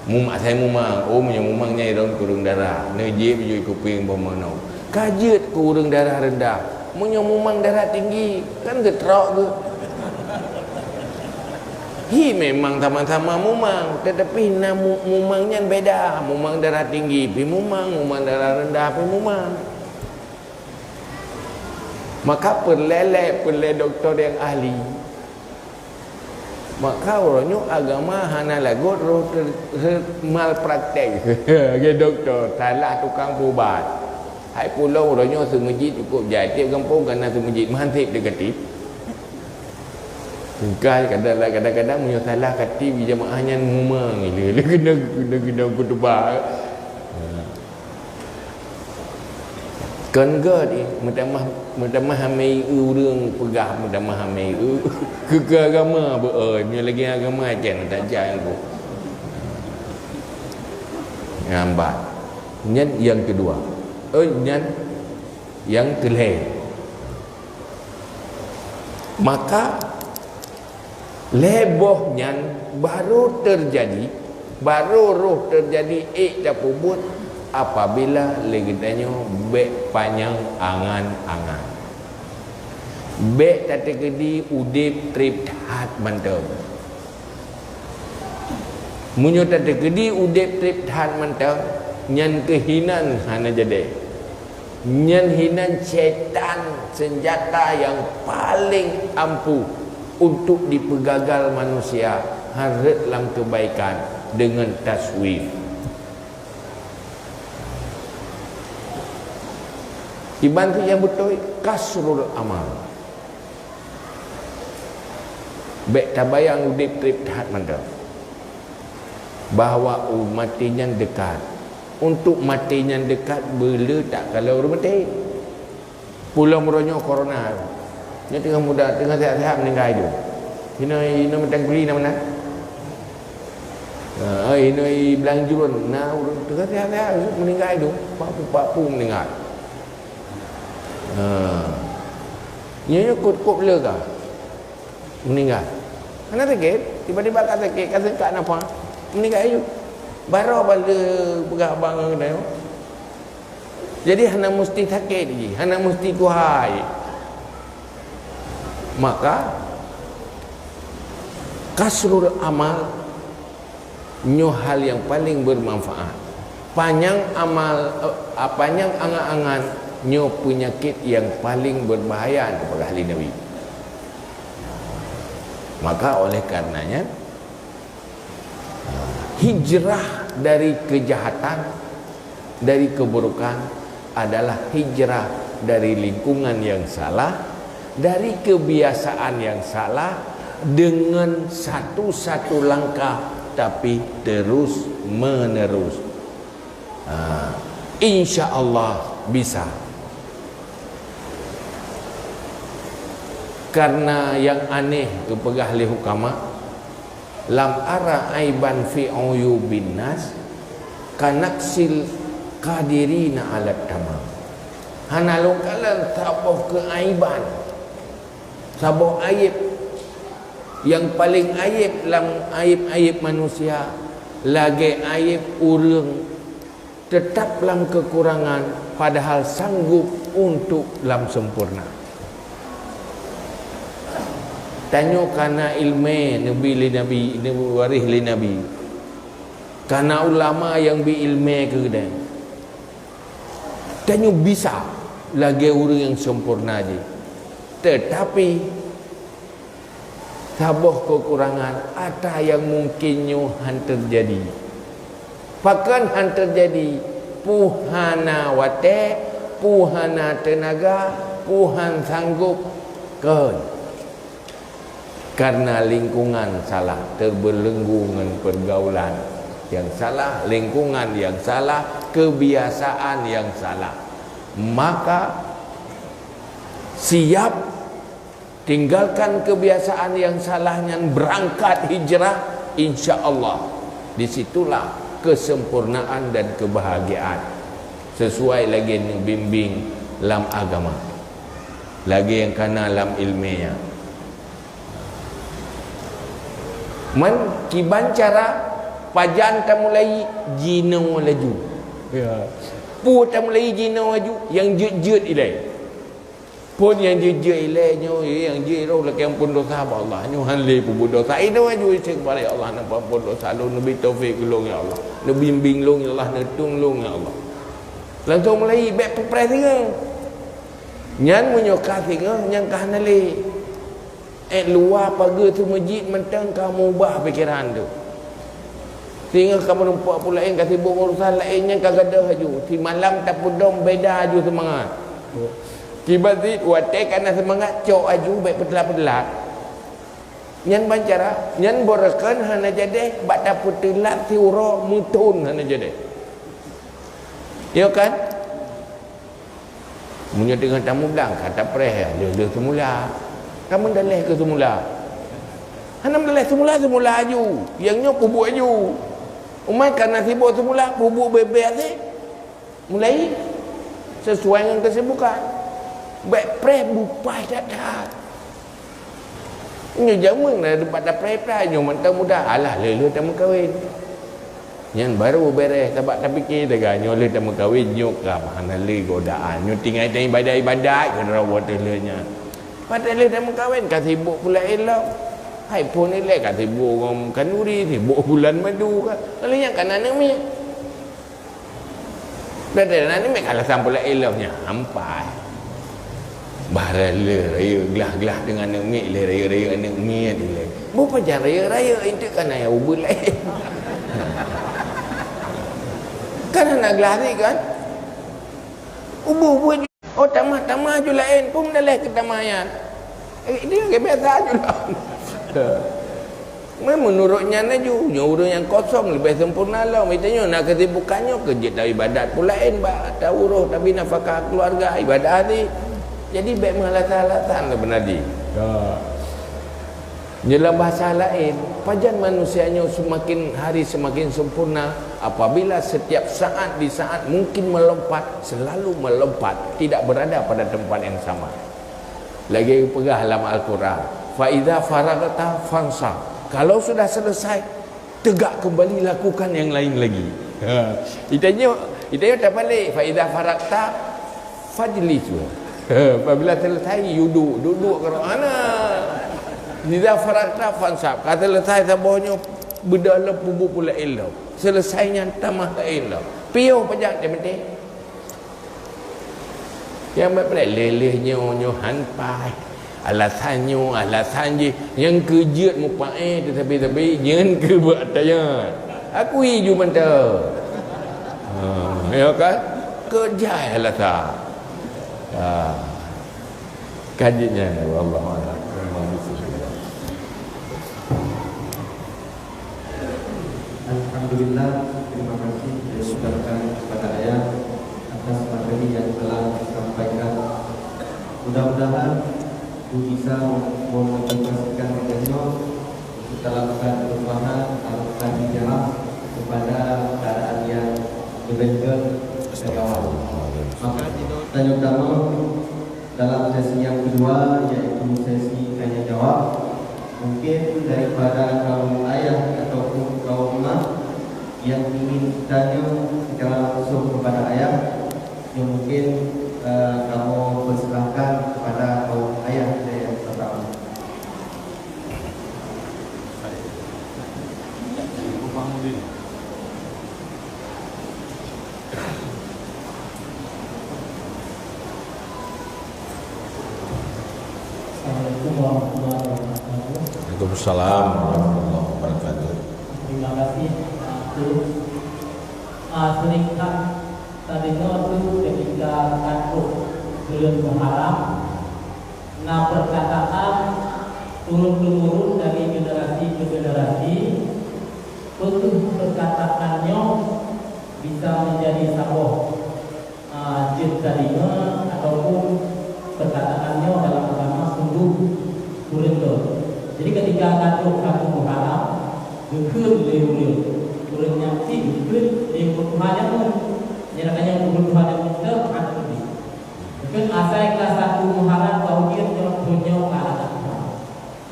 Mum-, asai mumang, oh meunyoe mumang nyan irong keu ureuëng darah, neujieb jok kupi boh manoe. Ka jeuet keu ureuëng darah rendah. Meunyoe mumang darah tinggi, kan geutrok geuh. Hi memang sama-sama mumang, tetapi na mu-, mumang nyan beda. Mumang darah tinggi pih mumang, mumang darah rendah pih mumang. Maka peureulée-lée, peureulée dokto nyang ahli. Maka uroe nyoe agama hana lagot roh ter-, ter-, malpraktek. Lagée dokto, salah tukang peuubat. Hai pulo uroe nyoe seumeujid cukup jai. Tieb gampông kana seumeujid, meuhan seb teugatib. Singkai kadang-kadang meunyoe salah katib jamaah nyan mumang, lé, lé keuneuk, keuneuk, keuneuk khutubah. Ha. Kon gét, eh, meutamah, meutamah amé ureuëng peugah, meutamah amé keu, keu agama beu, eh, nyoe lagée agama jan tajak ngon. Nyan ba. Nyan nyang keudua. Eh, nyan nyang keulhée. Maka, lhée boh nyan barô teujadi, barô roh teujadi ék tapeubuet apabila lé geutanyoe bék panyang angan-angan. Bék tateukeudi udeb treb that mantong. Meunyoe tateukeudi udeb treb that mantong, nyan keuh hinan hana jadéh. Nyan hinan syaitan, seunjata nyang paleng ampuh untuk jipeugagal manusia hareuet lam keubaikan deungon taswif. Iban tu nyang beutôi, kasrul amal. Bék tabayang udeb treb that mantong. Bahwa u-, maté nyan dekat. Untuk maté nyan dekat, beuleu takalon ureuëng maté. Pulo meuronyok corona. Nyoe teungoh muda, teungoh sehat-sehat meuninggai tu. Hinoe, hinoe mantong guli na meunan. Ha, hinoe blang jurun na ureuëng teungoh sehat-sehat meuninggai tu. Papu-papu meuninggai. Ha. Nyoe, nyoe kot-kot le ka meuninggai. Hana sakét, tiba-tiba ka sakét, ka seungkak nafah. Meuninggai ju. Baroe ban lé peugah bang ngon Jadi hana musti sakét jih, hana musti tuha jih. Maka kasrul amal nyoe hal nyang paling bermanfaat. Panyang amal, eh, panyang angan-angan nyoe peunyakét nyang paling berbahaya, geupeugah lé Nabi. Maka oleh karenanya, hijrah dari kejahatan, dari keburukan adalah hijrah dari lingkungan yang salah, dari kebiasaan yang salah, dengan satu-satu langkah, tapi terus-menerus. Ha, insya Allah bisa. Karena yang aneh geupeugah lé hukama, "Lam ara aiban fi uyubin nas, kanaksil qadirina alat tamam." Hana lôn kalon saboh keuaiban, saboh aib nyang paleng aib lam aib-aib manusia, lagée aib ureuëng tetap lam kekurangan, padahal sanggup untuk lam sempurna. Tanyoe kana ilmée neubi lé Nabi, neuwaréh lé Nabi. Kana ulama nyang bi ilmée keu geutanyoe. Tanyoe bisa lagée ureuëng nyang sempurna jih. Tetapi, saboh kekurangan atra nyang mungkin nyoe han terjadi. Pakon han terjadi? Peue hana watée, peue hana teunaga, peue han sanggob. Kon. Karena lingkungan salah, terbelenggu ngon pergaulan yang salah, lingkungan yang salah, kebiasaan yang salah. Maka siap tinggalkan kebiasaan yang salah nyan, berangkat hijrah, insya Allah di situlah kesempurnaan dan kebahagiaan sesuai lagée neubimbing lam agama, lagée nyang kana lam ilmiah. Man kiban cara pajan tamulai jinoe laju. Ya. Peue tamulai jinoe laju nyang jeuet-jeuet ilée. Phon nyang jeuet-jeuet ilée nyoe, nyang jeuet roh lakée amphon dosa bak Allah. Nyoe han lé peubuet dosa. Inoe laju istighfar, "Ya Allah, neupeuamphon dosa lôn, neubi taufik keu lôn, ya Allah. Neubimbing lôn, ya Allah, neutueng lôn, ya Allah." Langsung mulai bék peupreh singoh. Nyan meunyoe ka singoh, nyan ka hana lé. Eh, luwa pageue seumeujid mantong ka meubah pikeran tu. Singoh ka meurumpok peue laén, ka sibok urosan laén, nyan ka gadôh laju. Simalam tapeudong beda laju seumangat. Kiban cit watée ka na seumangat, cok laju bék peuteulat-peuteulat. Nyan ban cara, nyan beureukan hana jadeh, bak tapeuteulat siuroe meuthon hana jadeh. Yo kan? Meunyoe teungoh tamudang, ka tapreh, lheueh-lheueh seumula. Ka meudaleh keu seumula. Hana meudaleh seumula, seumula laju. Nyang nyoe peubuet laju. Umat ka na sibok seumula, peubuet beu-beu até. Mulai sesuai ngon kesibukan. Bék preh bupai that-that. Nyoe jameun na teumpat tapreh-preh, nyoe mantong muda, alah lheueh-lheueh tameukawen. Nyan baru bereh, sabab tapike taga nyoe lheueh tameukawen, nyoe ka hana lé godaan. Nyoe tinggai tan ibadat-ibadat keu droe watée lheueh nyan. Watée lheueh tameukawen ka sibok pula ilong. Hai phon ilée ka sibok ngon kanduri, sibok bulan madu ka. Lalu nyan ka na aneuk miet. Dah, dah, dah, ni mek alasan pula ilong nyan. Ampai. Bah raya, raya glah-glah dengan aneuk miet, ilée raya-raya aneuk miet ilée. Boh pajan raya-raya, itu kan ayah ubeut laén. Kan aneuk glah ni kan? Ubeut-ubeut. Oh, tamah-tamah ju laén, pun dah leh keu tamah nyan. Eh, dia ke biasa ju lah. Meunan meunurot nyan laju, nyoe ureuëng nyang kosong leubeh sempurna lom. Geutanyoe na keusibukan nyoe keu jeuet taibadat peue laén bak tauroh, tabi nafakah keuluwarga, ibadah até. Jadi, bék meualasan-alasan lé beunadi. Ya. Dalam bahasa laén, pajan manusia nyoe seumaken hari seumaken sempurna apabila setiap saat di saat mungkin melompat, selalu melompat, tidak berada pada tempat yang sama. Lagée peugah lam Al-Quran, "Fa idza faraghta fansab." Kalau sudah selesai, tegak kembali lakukan yang lain lagi. Ha. Itanyoe, itanyoe tabalek, "Fa idza faraghta fajlis." Apabila selesai, yuduk, duduk ke mana? "Idza faraghta fansab." Ka selesai saboh nyoe, beudôh lom peubuet pula ilmu. Selesai nyan tamah ke ilmu. Piôh pajan teumeutée. Nyang mat peureulee leh nyoe, nyoe han paih. Alasan nyoe, alasan jih. Nyang keu jeuet mupaéh teusabe-sabe, nyan keu buet tayat. Akui ju mantong. Ha, ya kan? Keu jai alasan. Ha. Kaji nyan, wallahu a'lam. Alhamdulillah, terima kasih saya ucapkan kepada Ayah atas materi yang telah disampaikan. Mudah-mudahan Bu bisa memotivasikan kita semua untuk kita lakukan perubahan, lakukan hijrah kepada keadaan yang lebih baik dari awal. Maka kita utama dalam sesi yang kedua, yaitu sesi tanya jawab. Mungkin daripada kaum ayah ataupun kaum emak yang ingin tanya secara langsung kepada ayah, ya mungkin, eh, kamu persilahkan kepada kaum ayah yang pertama. Assalamualaikum warahmatullahi wabarakatuh. Waalaikumsalam warahmatullahi wabarakatuh. Terima kasih, ah, Guru. Ah, seuringkat tadeungoe tu ketika ka trok buleuen Muharram, na perkataan turun-temurun dari generasi ke generasi, peue kheueh perkataan nyoe bisa menjadi saboh, ah, jeuet tadeungoe ataupun perkataan nyoe dalam agama sungguh kureueng lom. Jadi, ketika ka trok satu Muharram, geukheun lé ureueng, ureueng nyan cit geukheun lé ureueng tuha jameun. Nyan ka nyang ureueng tuha jameun teuh hana leubeh. Mungkin asai ka satu Muharram ka ujeuen nyoe, nyoe ka lagak that.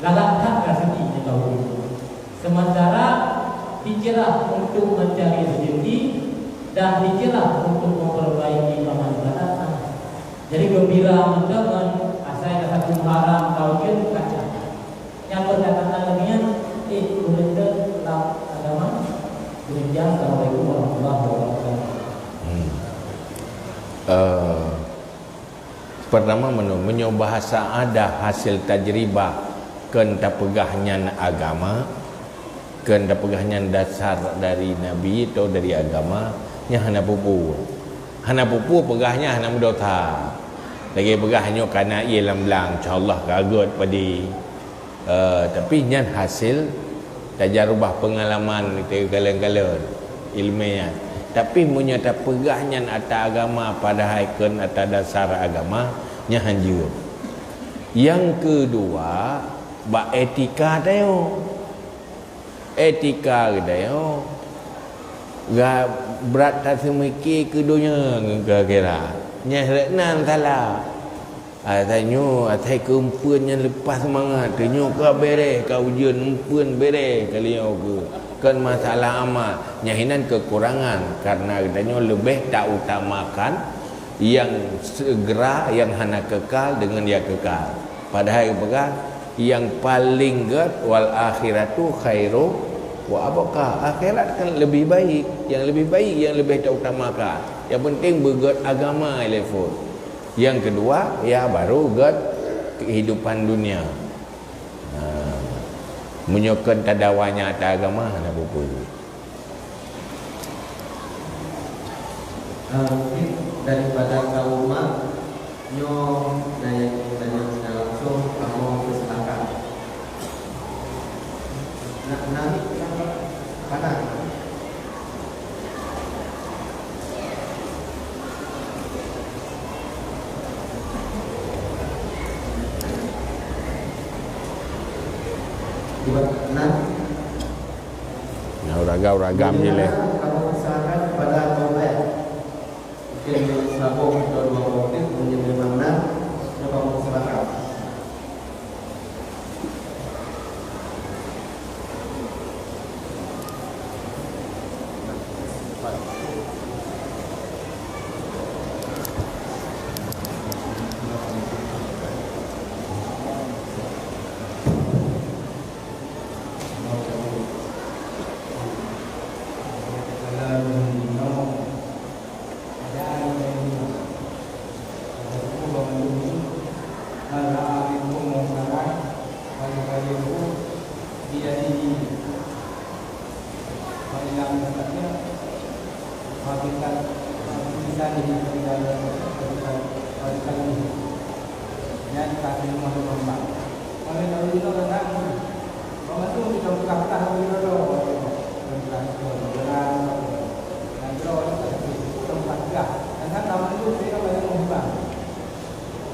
Lagak that raseuki nyang ka ujeuen. Sementara hijrah untuk mencari rezeki dan hijrah untuk memperbaiki pemerintahan. Jadi gembira mantong ngon asai ka satu Muharram ka ujeuen ka that. Nyang beurkataan lagée nyan, eh, ureueng teuh lam agama. Demikian, Assalamualaikum warahmatullahi wabarakatuh. Hmm. Eh, pertama, meuno-, meunyoe bahasa adat hasil tajribah kön tapeugah nyan agama, kön tapeugah nyan dasar dari Nabi atau dari agama, nyan hana peue-peue. Hana peue-peue peugah nyan hana meudosa. Lagée peugah nyoe kana ié lam blang, insya Allah ka gét padé. Eh, tapi nyan hasil tajarubah pengalaman kita kalon-kalon ilmiah. Tapi meunyoe tapeugah nyan ata agama padahai kön ata dasar agama, nyan hanjeuet. Nyang keudua, bak etika tanyoe. Etika geutanyoe ga-, brat taseumike keu donya ngon keu akhirat. Nyang rot nan salah. Asai nyoe, asai keu eumpeuen nyang leupah seumangat, tanyoe ka bereh, ka ujeuen eumpeuen bereh, ka lheueh nyoe keu, kon masalah amal, nyang hinan keukurangan, karena geutanyoe leubeh tautamakan nyang seugera, nyang hana kekal deungon nyang kekal. Padahai geupeugah, nyang paleng gét, "Wal akhiratu khairu wa abqa." Akhirat kan lebih baik, nyang lebih baik, nyang leubeh tautamakan. Nyang penting beugét agama ilée phon. Nyang keudua, ya baru gét kehidupan dunia. Ha. Meunyoe kon tadawa nyata agama, hana peue-peue. Ah, mungkin daripada kaum mak, nyoe na nyang ingin tanya secara langsung, kamoe persilakan. Nak, nak, nak, panas. Nah, uragam-uragam je leh. Kamu serahkan kepada Abu Ubaid. Mungkin saboh atau dua boh pih, mungkin memang nah, coba kamu serahkan.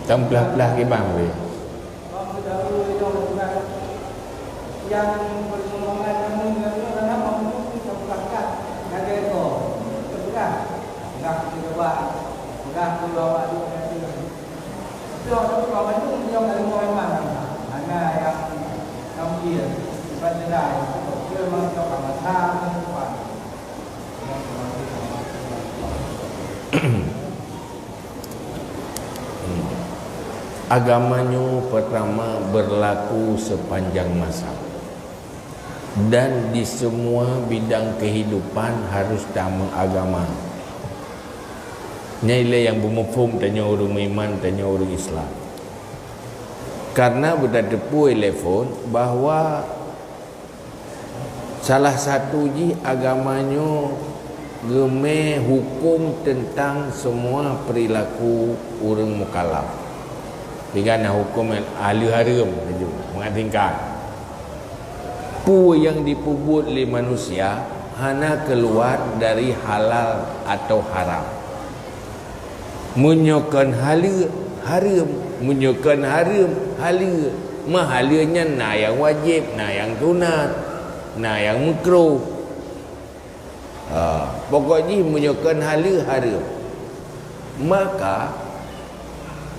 Tam pelah-pelah gibang weh. Nyang peurumohan namun ngon nyoe hana mampu teupeugah lagèe nyoe. Teupeugah, peugah keu Tuhan, peugah keu awak duek nyan. Tapi awak duek awak nyan nyang ka leumoh iman, hana nyang tampil, sifat jeurai, keu masa ka masa ngon Tuhan. Agama nyoe pertama berlaku sepanjang masa, dan di semua bidang kehidupan harus tameugama. Nyan ilèe nyang beumuphom tanyoe ureueng meuiman, tanyoe ureueng Islam. Karena beutateupeue lé phon bahwa salah satu jih agama nyoe geumé huköm teuntang semua peurilaku ureuëng mukallaf. Tinggai na huköm ahli hareuem laju, mangat tingkat. Peue nyang jipeubuet lé manusia hana keuluar dari halal atau haram. Meunyoe kon haleue, hareuem. Meunyoe kon hareuem, haleue. Meuhaleue nyan na nyang wajéb, na nyang sunat, na nyang meukruh. Ha, pokok jih meunyoe kon haleue, hareuem. Maka,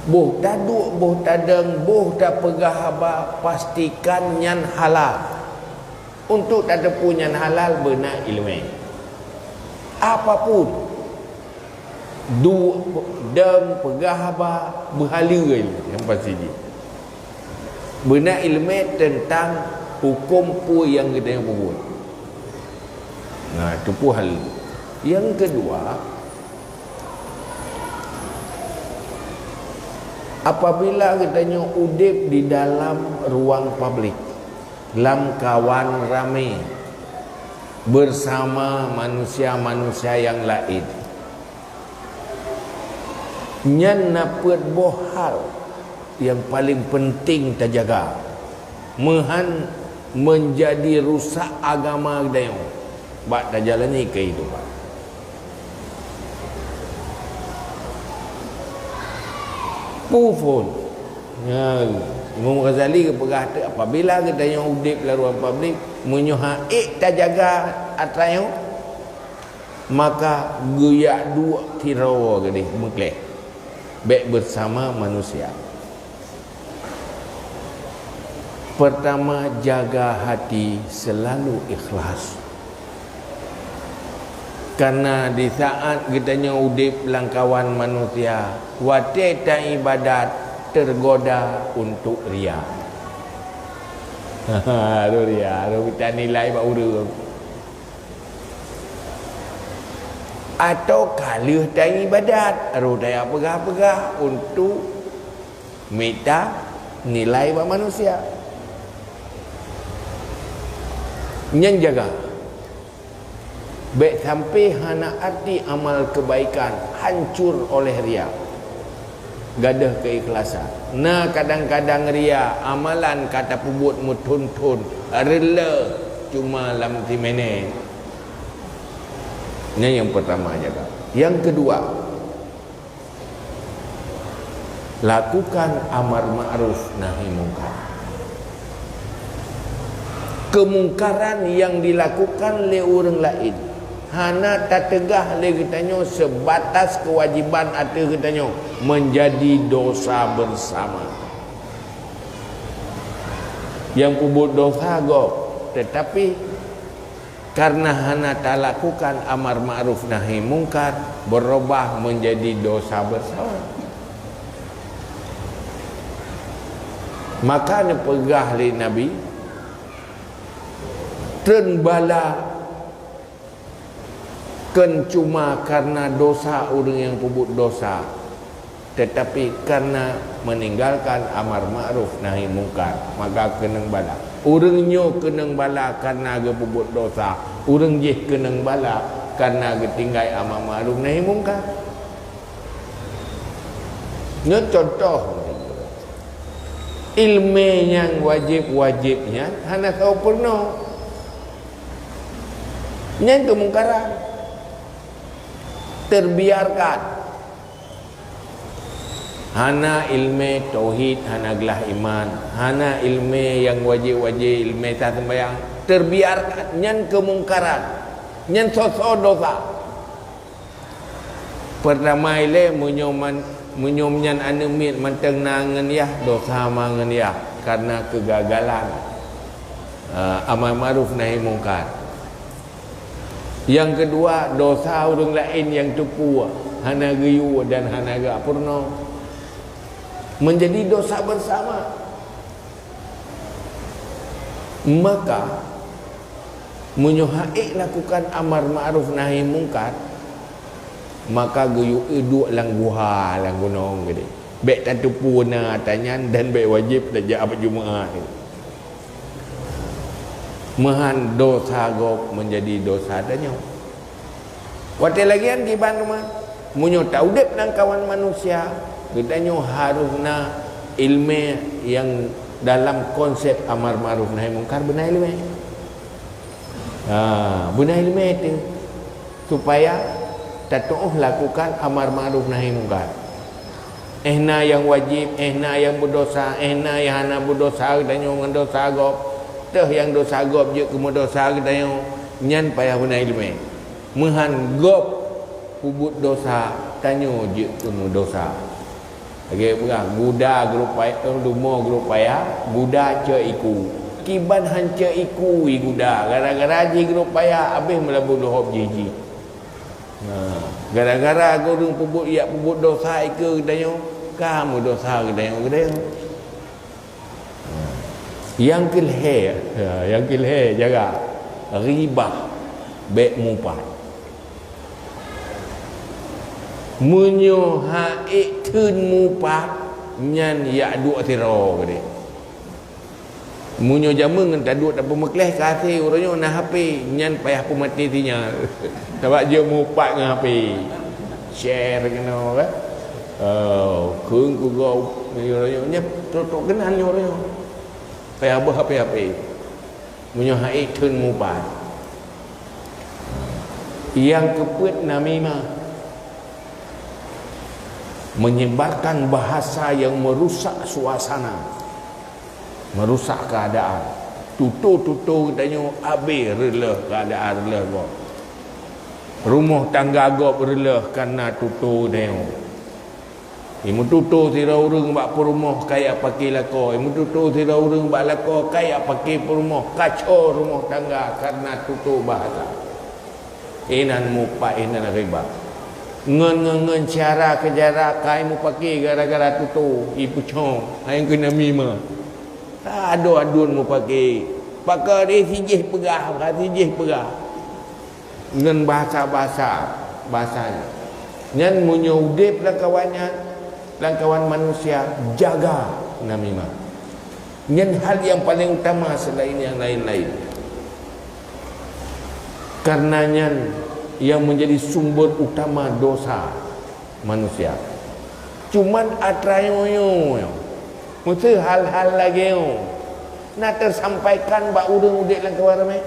boh taduek, boh tadong, boh tapeugah haba, pastikan nyan halal. Untuk tateupeue nyan halal, beuna iéleumé. Apapun, duek, dong, peugah haba, beuhaleue nyang pasti jih. Beuna iéleumé teuntang huköm peue nyang geutanyoe peubuet. Nah, itu peue haleue. Nyang keudua, apabila geutanyoe udeb di dalam ruang publik, lam kawan ramé, bersama manusia-manusia nyang laén, nyan na peuet boh hal nyang paleng peunteng tajaga, meuhan meunjadi rusak agama geutanyoe bak tajalani keuhidupan. Peue phon? Nyan, Imam Ghazali geupeugah teuk, apabila geutanyoe udeb lam ruang publik, meunyoe han ék tajaga atra nyoe, maka geujak duek sidroe keudeh meukleh, bék beusama manusia. Pertama, jaga hati selalu ikhlas. Karena di saat geutanyoe udeb lam kawan manusia, watée taibadat, teugoda untuk ria. Harôh ria, harôh mita nilai bak ureuëng. Atau ka lheueh taibadat, harôh tajak peugah-peugah untuk mita nilai bak manusia. Nyan jaga. Bék sampai hana arti amal kebaikan hancur oleh ria. Gadôh keikhlasan. Na kadang-kadang ria, amalan ka tapeubuet meuthon-thon, reuloh cuma lam siminét. Nyan nyang pertama jaga. Nyang keudua, lakukan amar ma'ruf nahi mungkar. Kemungkaran yang dilakukan lé ureuëng laén hana tateugah lé geutanyoe sebatas kewajiban ateueh geutanyoe, menjadi dosa bersama. Yang peubuet dosa gob, tetapi karena hana talakukan amar ma'ruf nahi mungkar, berubah menjadi dosa bersama. Maka neupeugah lé Nabi, treun bala kon cuma karena dosa ureuëng nyang peubuet dosa, tetapi karena meninggalkan amar ma'ruf nahi mungkar, maka keunong bala. Ureuëng nyoe keunong bala karena geupeubuet dosa, ureuëng jih keunong bala karena geutinggai amar ma'ruf nahi mungkar. Nyoe contoh, ilmé nyang wajéb-wajéb nyan hana soe peurunoe. Nyan keumungkaran. Terbiarkan. Hana ilmé tauhid, hana glah iman, hana ilmé nyang wajéb-wajéb, ilmé sah seumbahyang, terbiarkan, nyan keumungkaran, nyan soe-soe dosa. Peurtama ilée, meunyoe man-, meunyoe nyan aneuëk miet mantong na ngon yah, dosa ma ngon yah karena keugagalan, eh, amar ma'ruf nahi mungkar. Nyang keudua, dosa ureuëng laén nyang teupeu hana geuyue dan hana geupeurunoe, menjadi dosa bersama. Maka, meunyoe hana lakukan amar ma'ruf nahi mungkar, maka geuyue duek lam guha, lam gunong geude. Bék tateupeue na ata nyan dan bék wajéb tajak bak Jumaat. Meuhan dosa gob menjadi dosa tanyoe. Watée lagée nyan kiban teuma, meunyoe taudeb lamkawan manusia, geutanyoe harôh na iéleumé nyang dalam konsep amar ma'ruf nahi mungkar beuna iéleumé. Ha, beuna iéleumé teuh, supaya tatuoh lakukan amar ma'ruf nahi mungkar. Éh na nyang wajéb, éh na nyang beudosa, éh na nyang hana beudosa geutanyoe ngon dosa gob. Teuh nyang dosa gob jeuet keu meudosa geutanyoe, nyan payah beuna iéleumé. Meuhan gob peubuet dosa, tanyoe jeuet keu meudosa. Lagée peugah, guda geurupaya, eh, lumo geurupaya, guda cok iku. Kiban han cok iku i guda, gara-gara jih geurupaya, abéh meulabu luhob jih jih. Nah, gara-gara ureuëng peubuet, jak peubuet dosa ikeue geutanyoe, ka meudosa geutanyoe, geutanyoe. Nyang keulhée, ya, nyang keulhée jaga, ribah, bék mupat. Meunyoe hana ék theun mupat, nyan jak duek sidroe keudeh. Meunyoe jameun ngon taduek tapeumeukleh ka até uroe nyoe na H P, nyan payah peumaté sinyal. Sabab jeuet mupat ngon H P. Share keunoe kan. Oh, kheun kugoe uroe nyoe, nyan trok-trok keunan nyoe uroe nyoe. Payah beuh H P-H P. Meunyoe hana ék theun mupat. Nyang keupeuet namimah, menyebarkan bahasa yang merusak suasana, merusak keadaan. Tutoe-tutoe geutanyoe abéh reuloh keadaan reuloh gob. Rumoh tangga gob reuloh kareuna tutoe geutanyoe. Imeututoe sidroe ureuëng bak peurumoh kajak paké lakoe, imeututoe sidroe ureuëng bak lakoe kajak paké peurumoh, kaco rumoh tangga kareuna tutoe bahasa. Inan mupat, inan riba. Ngon, ngon, ngon cara keujara kai mupaké gara-gara tutoe, ipeucong, hai keu namimah. Ka adoe aduen mupaké. Pakon eh sijih peugah, ka sijih peugah. Ngon bahasa-bahasa, bahasa nyan. Nyan meunyoe udeb lamkawan nyan, lamkawan manusia, jaga namimah. Nyan hal nyang paleng utama seulaén nyang laén-laén. Kareuna nyan nyang meunjadi sumber utama dosa manusia. Cuman atra nyoe-nyoe, meuseu hal-hal lagée nyoe na teusampaikan bak ureuëng udeb lamkawan ramé.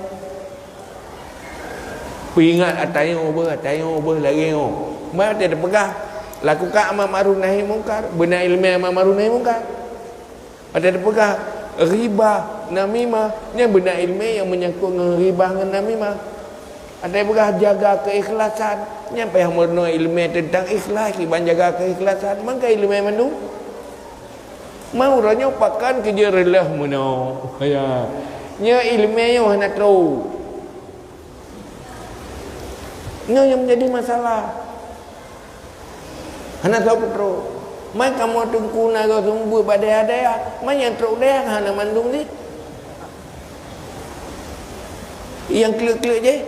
Peuingat atra nyoe beuh, atra nyoe beuh lagée nyoe. Meunan teupeugah, lakukan amar ma'ruf nahi mungkar, beuna iéleumé amar ma'ruf nahi mungkar. Watée teupeugah riba, Namimah, nyan beuna ileumèe nyang meunyangkot ngon ghibah ngon namimah. Até peugah jaga keikhlasan, nyan payah meurunoe ileumèe teuntang ikhlas, kiban jaga keikhlasan, mangka ileumèe mandum. Meurunoe pakon keujeuet reuloh meunoe. Ya. Nyoe ileumèe nyoe hana trok. Nyoe nyang menjadi masalah. Hana soe peutrok. Man kamoe teungku na goe seumeubeuet bak dayah-dayah, man nyang trok dayah hana mandum jih. Nyang kleuet-kleuet jih.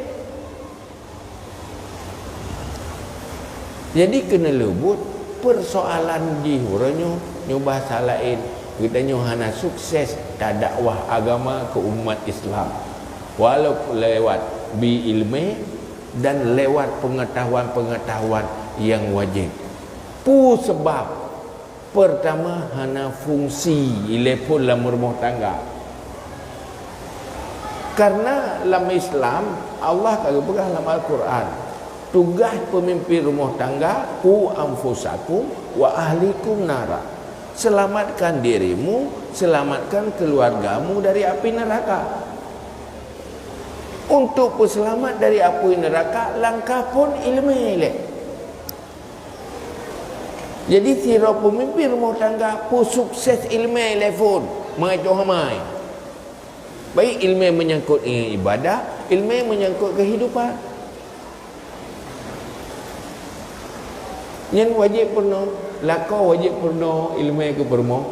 Jadi keuneulheueh buet persoalan jih uroe nyoe, nyoe bahasa laén, geutanyoe hana sukses tadakwah agama keu umat Islam. Walau lewat bi ileumèe dan lewat pengetahuan-pengetahuan nyang wajéb. Peue sabab? Peurtama, hana fungsi ilèe phon lam rumoh tangga. Karena lam Islam, Allah ka geupeugah lam Al-Quran, tugaih peumimpin rumoh tangga, "Qu anfusakum wa ahlikum nara." Selamatkan dirimu, selamatkan keluargamu dari api neraka. Untuk peuseulamat dari api neraka, langkah phon ileumèe ilèe. Jadi, sidroe peumimpin rumoh tangga peue sukses ileumèe ilèe phon, meuacoh amai. Baik ileumèe meunyangkot ngon ibadah, ileumèe meunyangkot keuhidupan. Nyan wajéb peurunoe, lakoe wajéb peurunoe ileumèe keu peurumoh.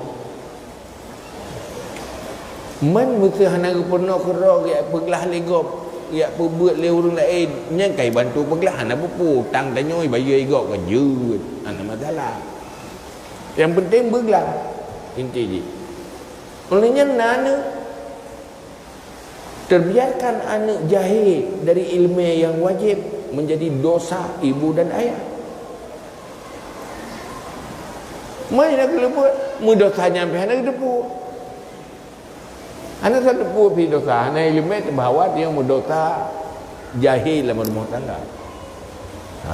Man meusé hana geupeurunoe keudroe geujak peuglah lé gob, geujak peubeuet lé ureueng laén, nyan ka jibantu peuglah hana peue-peue, utang tanyoe jibayeue lé gob ka jeuet, hana masalah. Nyang penting beuglah, inti jih. Oleh nyan na aneuk, terbiarkan aneuk jahé dari ileumèe nyang wajéb menjadi dosa ibu dan ayah. Meunyoe na geuleubeut, meudosa nyan pih hana geuteupeue. Hana tateupeue pih dosa, hana ileumèe bahwa tanyoe meudosa jahé lam rumoh tangga. Ha.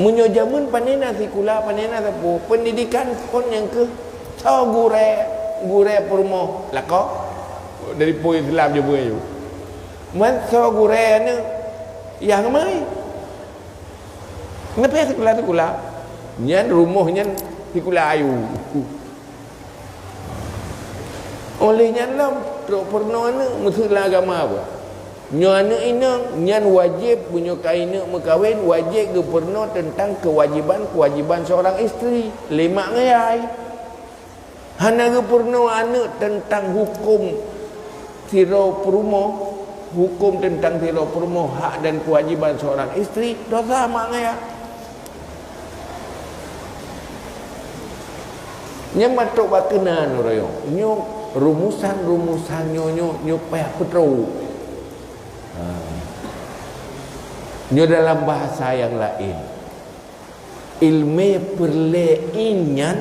Meunyoe jameun pane na sikula, pane na sapeue, pendidikan phon nyang keuh soe gurèe, gurèe peurumoh lakoe dari peue Islam jeuet beuayu. Man soe gurèe aneuk nyang amai. Neupèh sikula-sikula. Nyan rumoh nyan sikula ayu. Oleh nyan lom, trok peurunoe aneuk meuseue lam agama apa? Nyoe aneuk inong, nyan wajéb, meunyoe ka ineuk meukawen, wajéb geupeurunoe teuntang keuwajéban-keuwajéban seurang istri, lé mak ngon yai. Hana geupeurunoe aneuk teuntang huköm sidroe peurumoh, huköm teuntang sidroe peurumoh, hak dan keuwajéban seurang istri, dosa mak ngon yai. Nyan mantong bak keunan uroe nyoe. Nyoe rumusan-rumusan nyoe, nyoe, nyoe payah peutrok. Ha. Nyoe dalam bahasa nyang laén. Ileumèe peureulèe nyan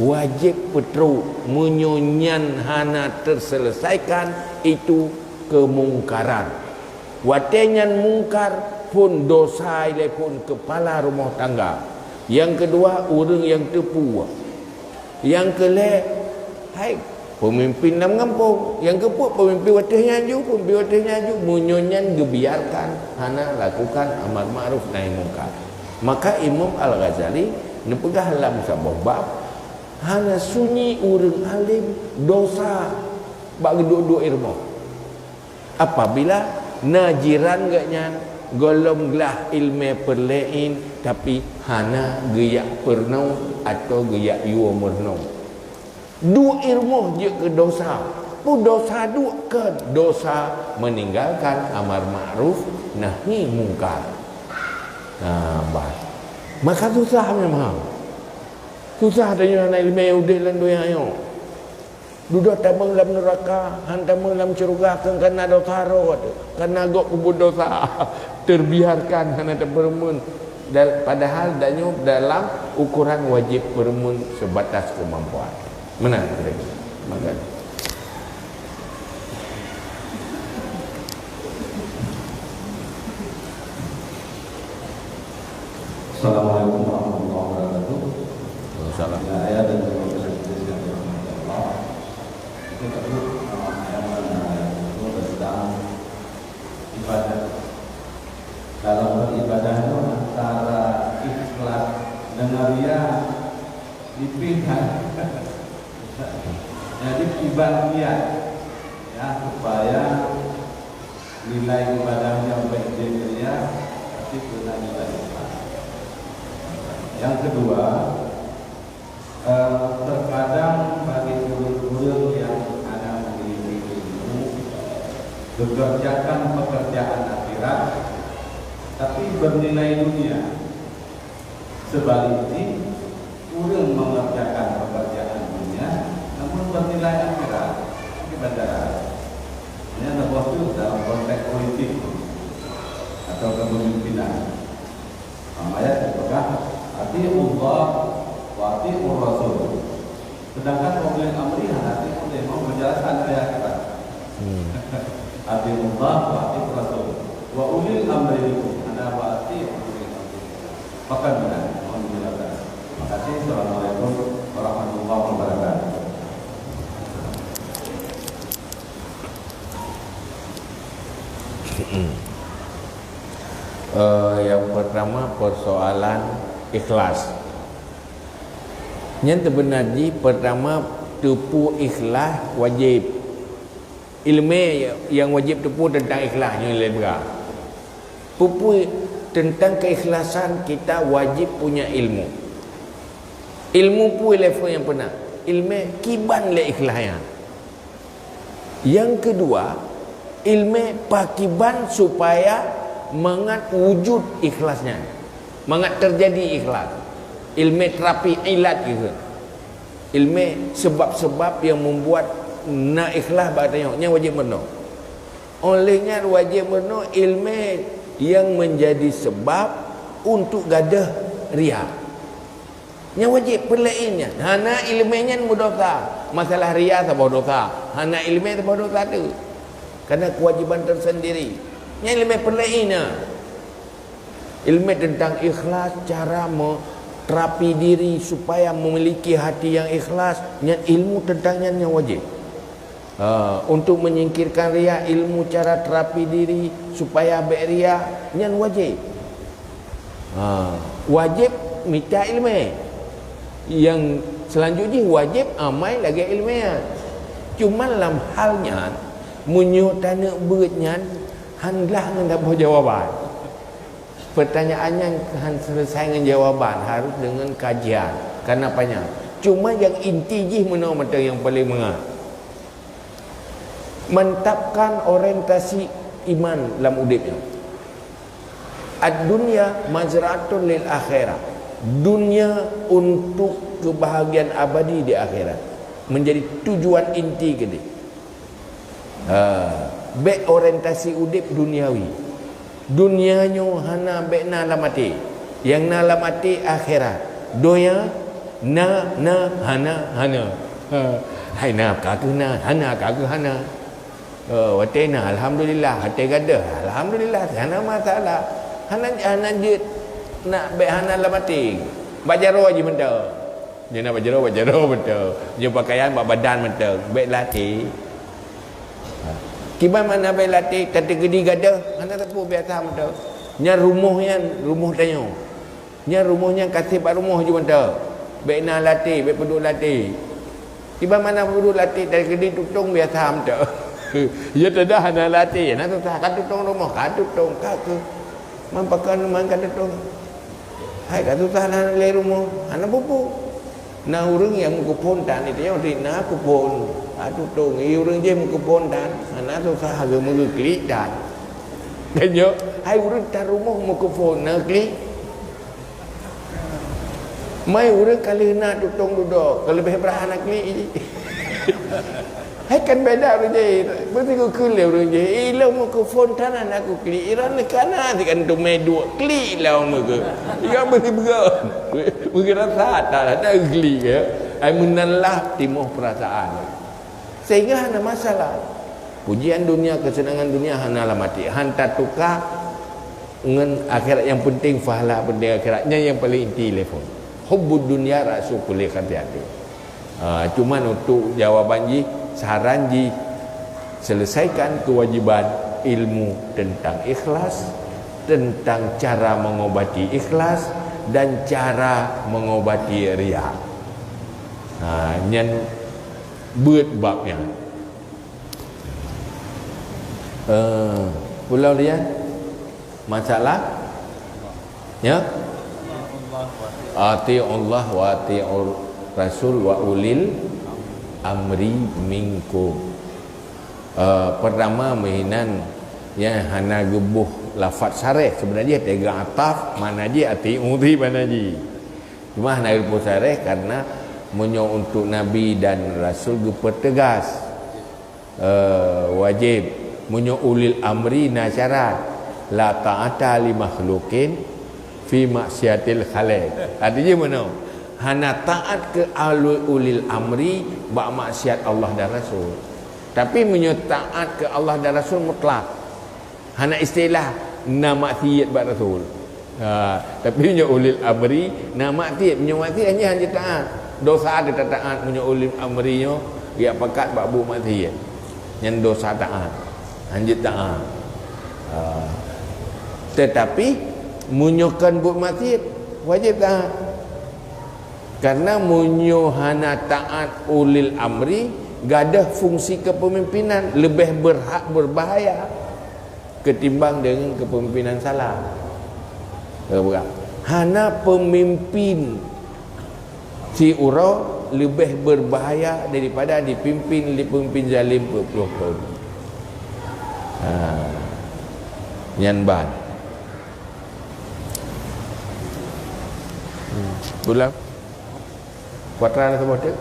wajéb peutrok. Meunyoe nyan hana teuseuleusaikon, itu keumungkaran. Watèe nyan mungkar, phon dosa ilèe phon keupala rumoh tangga. Nyang keudua, ureueng nyang teupeue. Nyang keulhèe, hai peumimpin lam gampông. Nyang keupeuet, peumimpin watèe nyan ju, peumimpin watèe nyan ju. Meunyoe nyan geubiarkan, hana lakukan amar ma'ruf nahi mungkar. Maka Imam Al-Ghazali neupeugah lam saboh bab, hana sunyi ureueng além dosa bak geuduek-duek i rumoh. Apabila na jiran geuh nyan gohlom glah ileumèe peureulèe nyan, tapi hana geujak peurunoe atawa geujak yue meurunoe. Duek i rumoh jeuet keu dosa. Peue dosa duek keu dosa meninggalkan amar ma'ruf nahi mungkar. Nah, bah. Maka susah memang. Susah tanyoe hana ileumèe udép lam donya nyoe. Dudoe tamong lam neuraka, han tamong lam syeuruga keu kana dosa rot, kana gob peubuet dosa. Terbiarkan hana tapeurumeun. Dal-, padahal tanyoe dalam ukuran wajéb peurumeun sebatas kemampuan. Meunan kira-kira. Maka. Assalamualaikum warahmatullahi wabarakatuh. Waalaikumsalam. Ya, ayah dan teman-teman yang dirahmati Allah. Ibadah. Dalam beribadah itu antara ikhlas dengan ria nipih kan. Jadi kiban niat, ya, supaya nilai ibadahnya baik dia ria, tapi kena nilai ikhlas. Yang kedua, Eh, terkadang bagi ureuëng-ureuëng nyang hana memiliki ilmu, bekerjakan pekerjaan akhirat, tapi bernilai dunia. Sebaliknya, ureuëng mengerjakan pekerjaan dunia, namun bernilai akhirat. Ini bandara. Ini ada bosur dalam konteks politik atau kepemimpinan. Dalam ayat dipeugah, "Atiullah wa atiur rasul." Sedangkan ulil amri hana ati ulil mau menjelaskan ayat kita. Hmm. "Atiullah wa atiur rasul. Wa ulil amri minkum." Hana wa atiur ulil amri. Pakan benar, mohon dijelaskan. Terima kasih. Assalamualaikum warahmatullahi wabarakatuh. Eh, yang pertama, persoalan ikhlas. Nyan teubeuna jih, pertama, teupeu ikhlas wajéb. Ileumé nyang wajéb teupeu teuntang ikhlas nyoe lé bra. Peue-peue teuntang keikhlasan, kita wajéb punya ilmu. Ilmu peue level nyang peuna? Ileumé kiban lé ikhlas nyan. Nyang keudua, ileumé pakiban supaya mangat wujud ikhlas nyan, mangat teujadi ikhlas. Ileumé terapi ilat geuh. Ileumé sebab-sebab nyang membuat na ikhlas bak tanyoe, nyan wajéb meurunoe. Óh lheueh nyan wajéb meurunoe ileumé nyang menjadi sebab untuk gadôh ria. Nyan wajéb, peulaén nyan. Hana ileumé nyan meudosa. Masalah ria saboh dosa. Hana ileumé saboh dosa teuh. Karena kewajiban tersendiri. Nyan ileumé peulaén nyan. Ileumé tentang ikhlas, cara me-, terapi diri supaya memiliki hati yang ikhlas. Nyan ilmu tentang nyan nyang wajéb. Ha, untuk menyingkirkan ria, ilmu cara terapi diri supaya bék ria, nyan wajéb. Ha, wajéb mita ileumé. Nyang seulanjut jih wajéb amai lagée ileumé nyan. Cuma lam hal nyan, meunyoe taneuk beuet nyan, han glah ngon saboh jawaban. Pertanyaan nyan han selesai ngon jawaban, harus deungon kajian. Karena apa nyan? Cuma nyang inti jih meunoe mantong nyang paleng mangat. Mantapkan orientasi iman lam udeb nyoe. Ad-dunya mazra'atun lil akhirah. Dunia untuk kebahagiaan abadi di akhirat. Menjadi tujuan inti keudeh. Ha, bék orientasi udeb duniawi. Dunia nyoe hana bék na lam até. Nyang na lam até akhirat. Donya na, na, hana, hana. Ha. Hai na ka keuh na, hana ka keuh hana. Oh, watée na, alhamdulillah, watée gadôh, alhamdulillah, hana masalah. Hana, hana jeuet nak bék hana lam até. Bak jaroe jih mantong. Nyoe na bak jaroe, bak jaroe mantong. Nyoe pakaian bak badan mantong. Bék lam até. Ha. Kiban makna bék lam até, tateukeudi gadôh, hana sapeue biasa mantong. Nyan rumoh nyan, rumoh tanyoe. Nyan rumoh nyan ka seb bak rumoh jih mantong. Bék na lam até, bék peuduek lam até. Kiban makna peuduek lam até, tateukeudi tutong biasa mantong. Ya teudah hana lam até, na susah ka tutong rumoh, ka tutong, ka keuh. Man pakon man ka tutong. Hai ka susah na lé rumoh, hana peue-peue. Na ureuëng nyang meukeupon tan, itu nyang na keupon. Ka tutong, i ureuëng jih meukeupon tan, hana susah geumeugeu klik tan. Kan nyoe, hai ureuëng tan rumoh meukeupon na klik. Mai ureuëng ka lheueh na tutong dudoe, ka leubeh brat hana klik jih. Hai kan beda ureuëng jih. Beutôi geukheun lé ureuëng jih, "Eh, ilong meukeupon tan hana kuklik, iran kana sikan teumé duek klik lom meuke." Ikan beutôi beugon. Meugeurasa tan hana klik ya. Ai meunan lah timoh perasaan. Sehingga hana masalah. Pujian dunia, kesenangan dunia hana lam até. Han tatuka ngon akhirat, nyang penting pahala, penting akhirat. Nyan nyang paling inti lé phon. Hubbud dunya ra'su kulli khati'atin. Ha, cuman untuk jawaban jih, Saran jih, selesaikan kewajiban ilmu tentang ikhlas, tentang cara mengobati ikhlas, dan cara mengobati riya. Ha, nyan buet bab nyan. Eh, pulang dia. Masalah? Ya? Ati'ullah wa ati'ur rasul wa ulil amri minkum. Eh, pertama, meuhinan, ya, hana geuboh lafaz sareh. Sebenarnya teuga ataf, makna jih ati'u di makna jih. Cuma hana geuboh sareh karena meunyoe untuk nabi dan rasul geupeuteugas. Eh, wajib. Meunyoe ulil amri na syarat, la ta'ata li makhluqin fi maksiatil khaliq. Artinya mana? Hana taat keu ahli ulil amri bak maksiat Allah dan Rasul. Tapi meunyoe taat keu Allah dan Rasul mutlak. Hana istilah na maksiat bak Rasul. Ha, tapi nyoe ulil amri na maksiat, nyoe maksiat nyan hanjeuet taat. Dosa ada taat meunyoe ulil amri nyoe geujak pakat bak buet maksiat. Nyan dosa taat. Hanjeuet taat. Ha. Tetapi meunyoe kon buet maksiat, wajib taat. Karena meunyoe hana taat ulil amri, gadoh fungsi kepemimpinan lebih berhak berbahaya ketimbang dengan kepemimpinan salah. Hana pemimpin siuroe lebih berbahaya daripada dipimpin lé pemimpin zalim peuet ploh thon. Ha. Nyan ban. Hmm. Pulang. Kuatra na saboh teuk?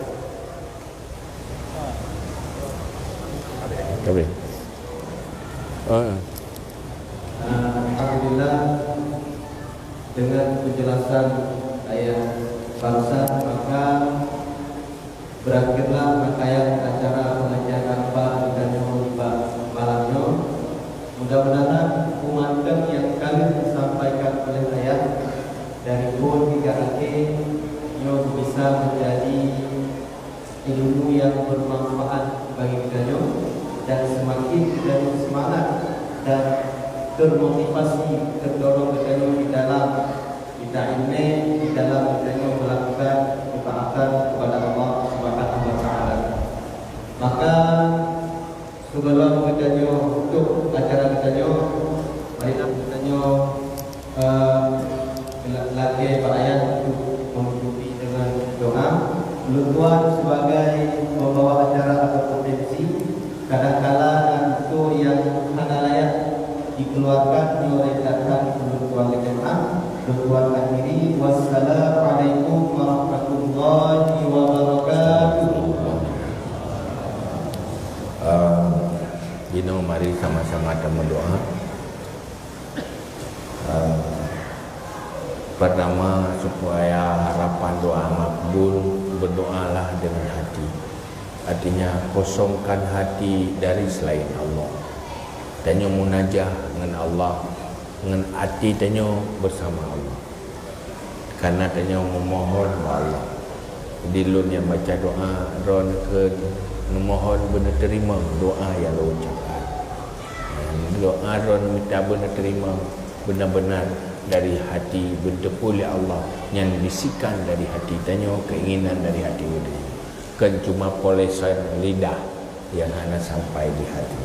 Kabeh. Ah. Alhamdulillah, dengan penjelasan ayah barusan, maka berakhirlah rangkaian acara pengajian Al-Quran di malam nyoe. Mudah-mudahan peue mantong nyang ka lheueh disampaikan oleh ayah dari phon hingga akhé nyoe bisa menjadi ilmu yang bermanfaat bagi geutanyoe dan semakin geutanyoe semangat dan termotivasi, terdorong geutanyoe di dalam kita ilmu, di dalam geutanyoe melakukan ketaatan kepada Allah Subhanahu wa Taala. Maka, sebelum geutanyoe tutup acara geutanyoe, marilah geutanyoe, eh, lakée bak ayah untuk menutupi dengan doa. Ulôn tuan sebagai pembawa acara atau potensi, kadangkala na tutoe nyang hana layak dikeluarkan nyoe lé that ulôn tuan lé jeumaah. Ulôn tuan akhiri, wassalamualaikum warahmatullahi wabarakatuh. Ah, jinoe mari sama-sama tameudoa. Ah, pertama, supaya harapan doa makbul, berdoalah dengan hati. Artinya, kosongkan hati dari selain Allah. Tanyoe munajah ngon Allah, ngon até tanyoe bersama Allah. Karena tanyoe memohon bak Allah. Jadi, lôn nyang baca doa, droen keuneuk memohon beuneuteurima doa nyang lôn ucapkan. Doa droen mita beuneuteurima beuna-beuna dari hati, beuteupeue lé Allah, nyan bisikan dari hati tanyoe, keinginan dari hati tanyoe. Kon cuma polesan lidah nyang hana sampai di hati.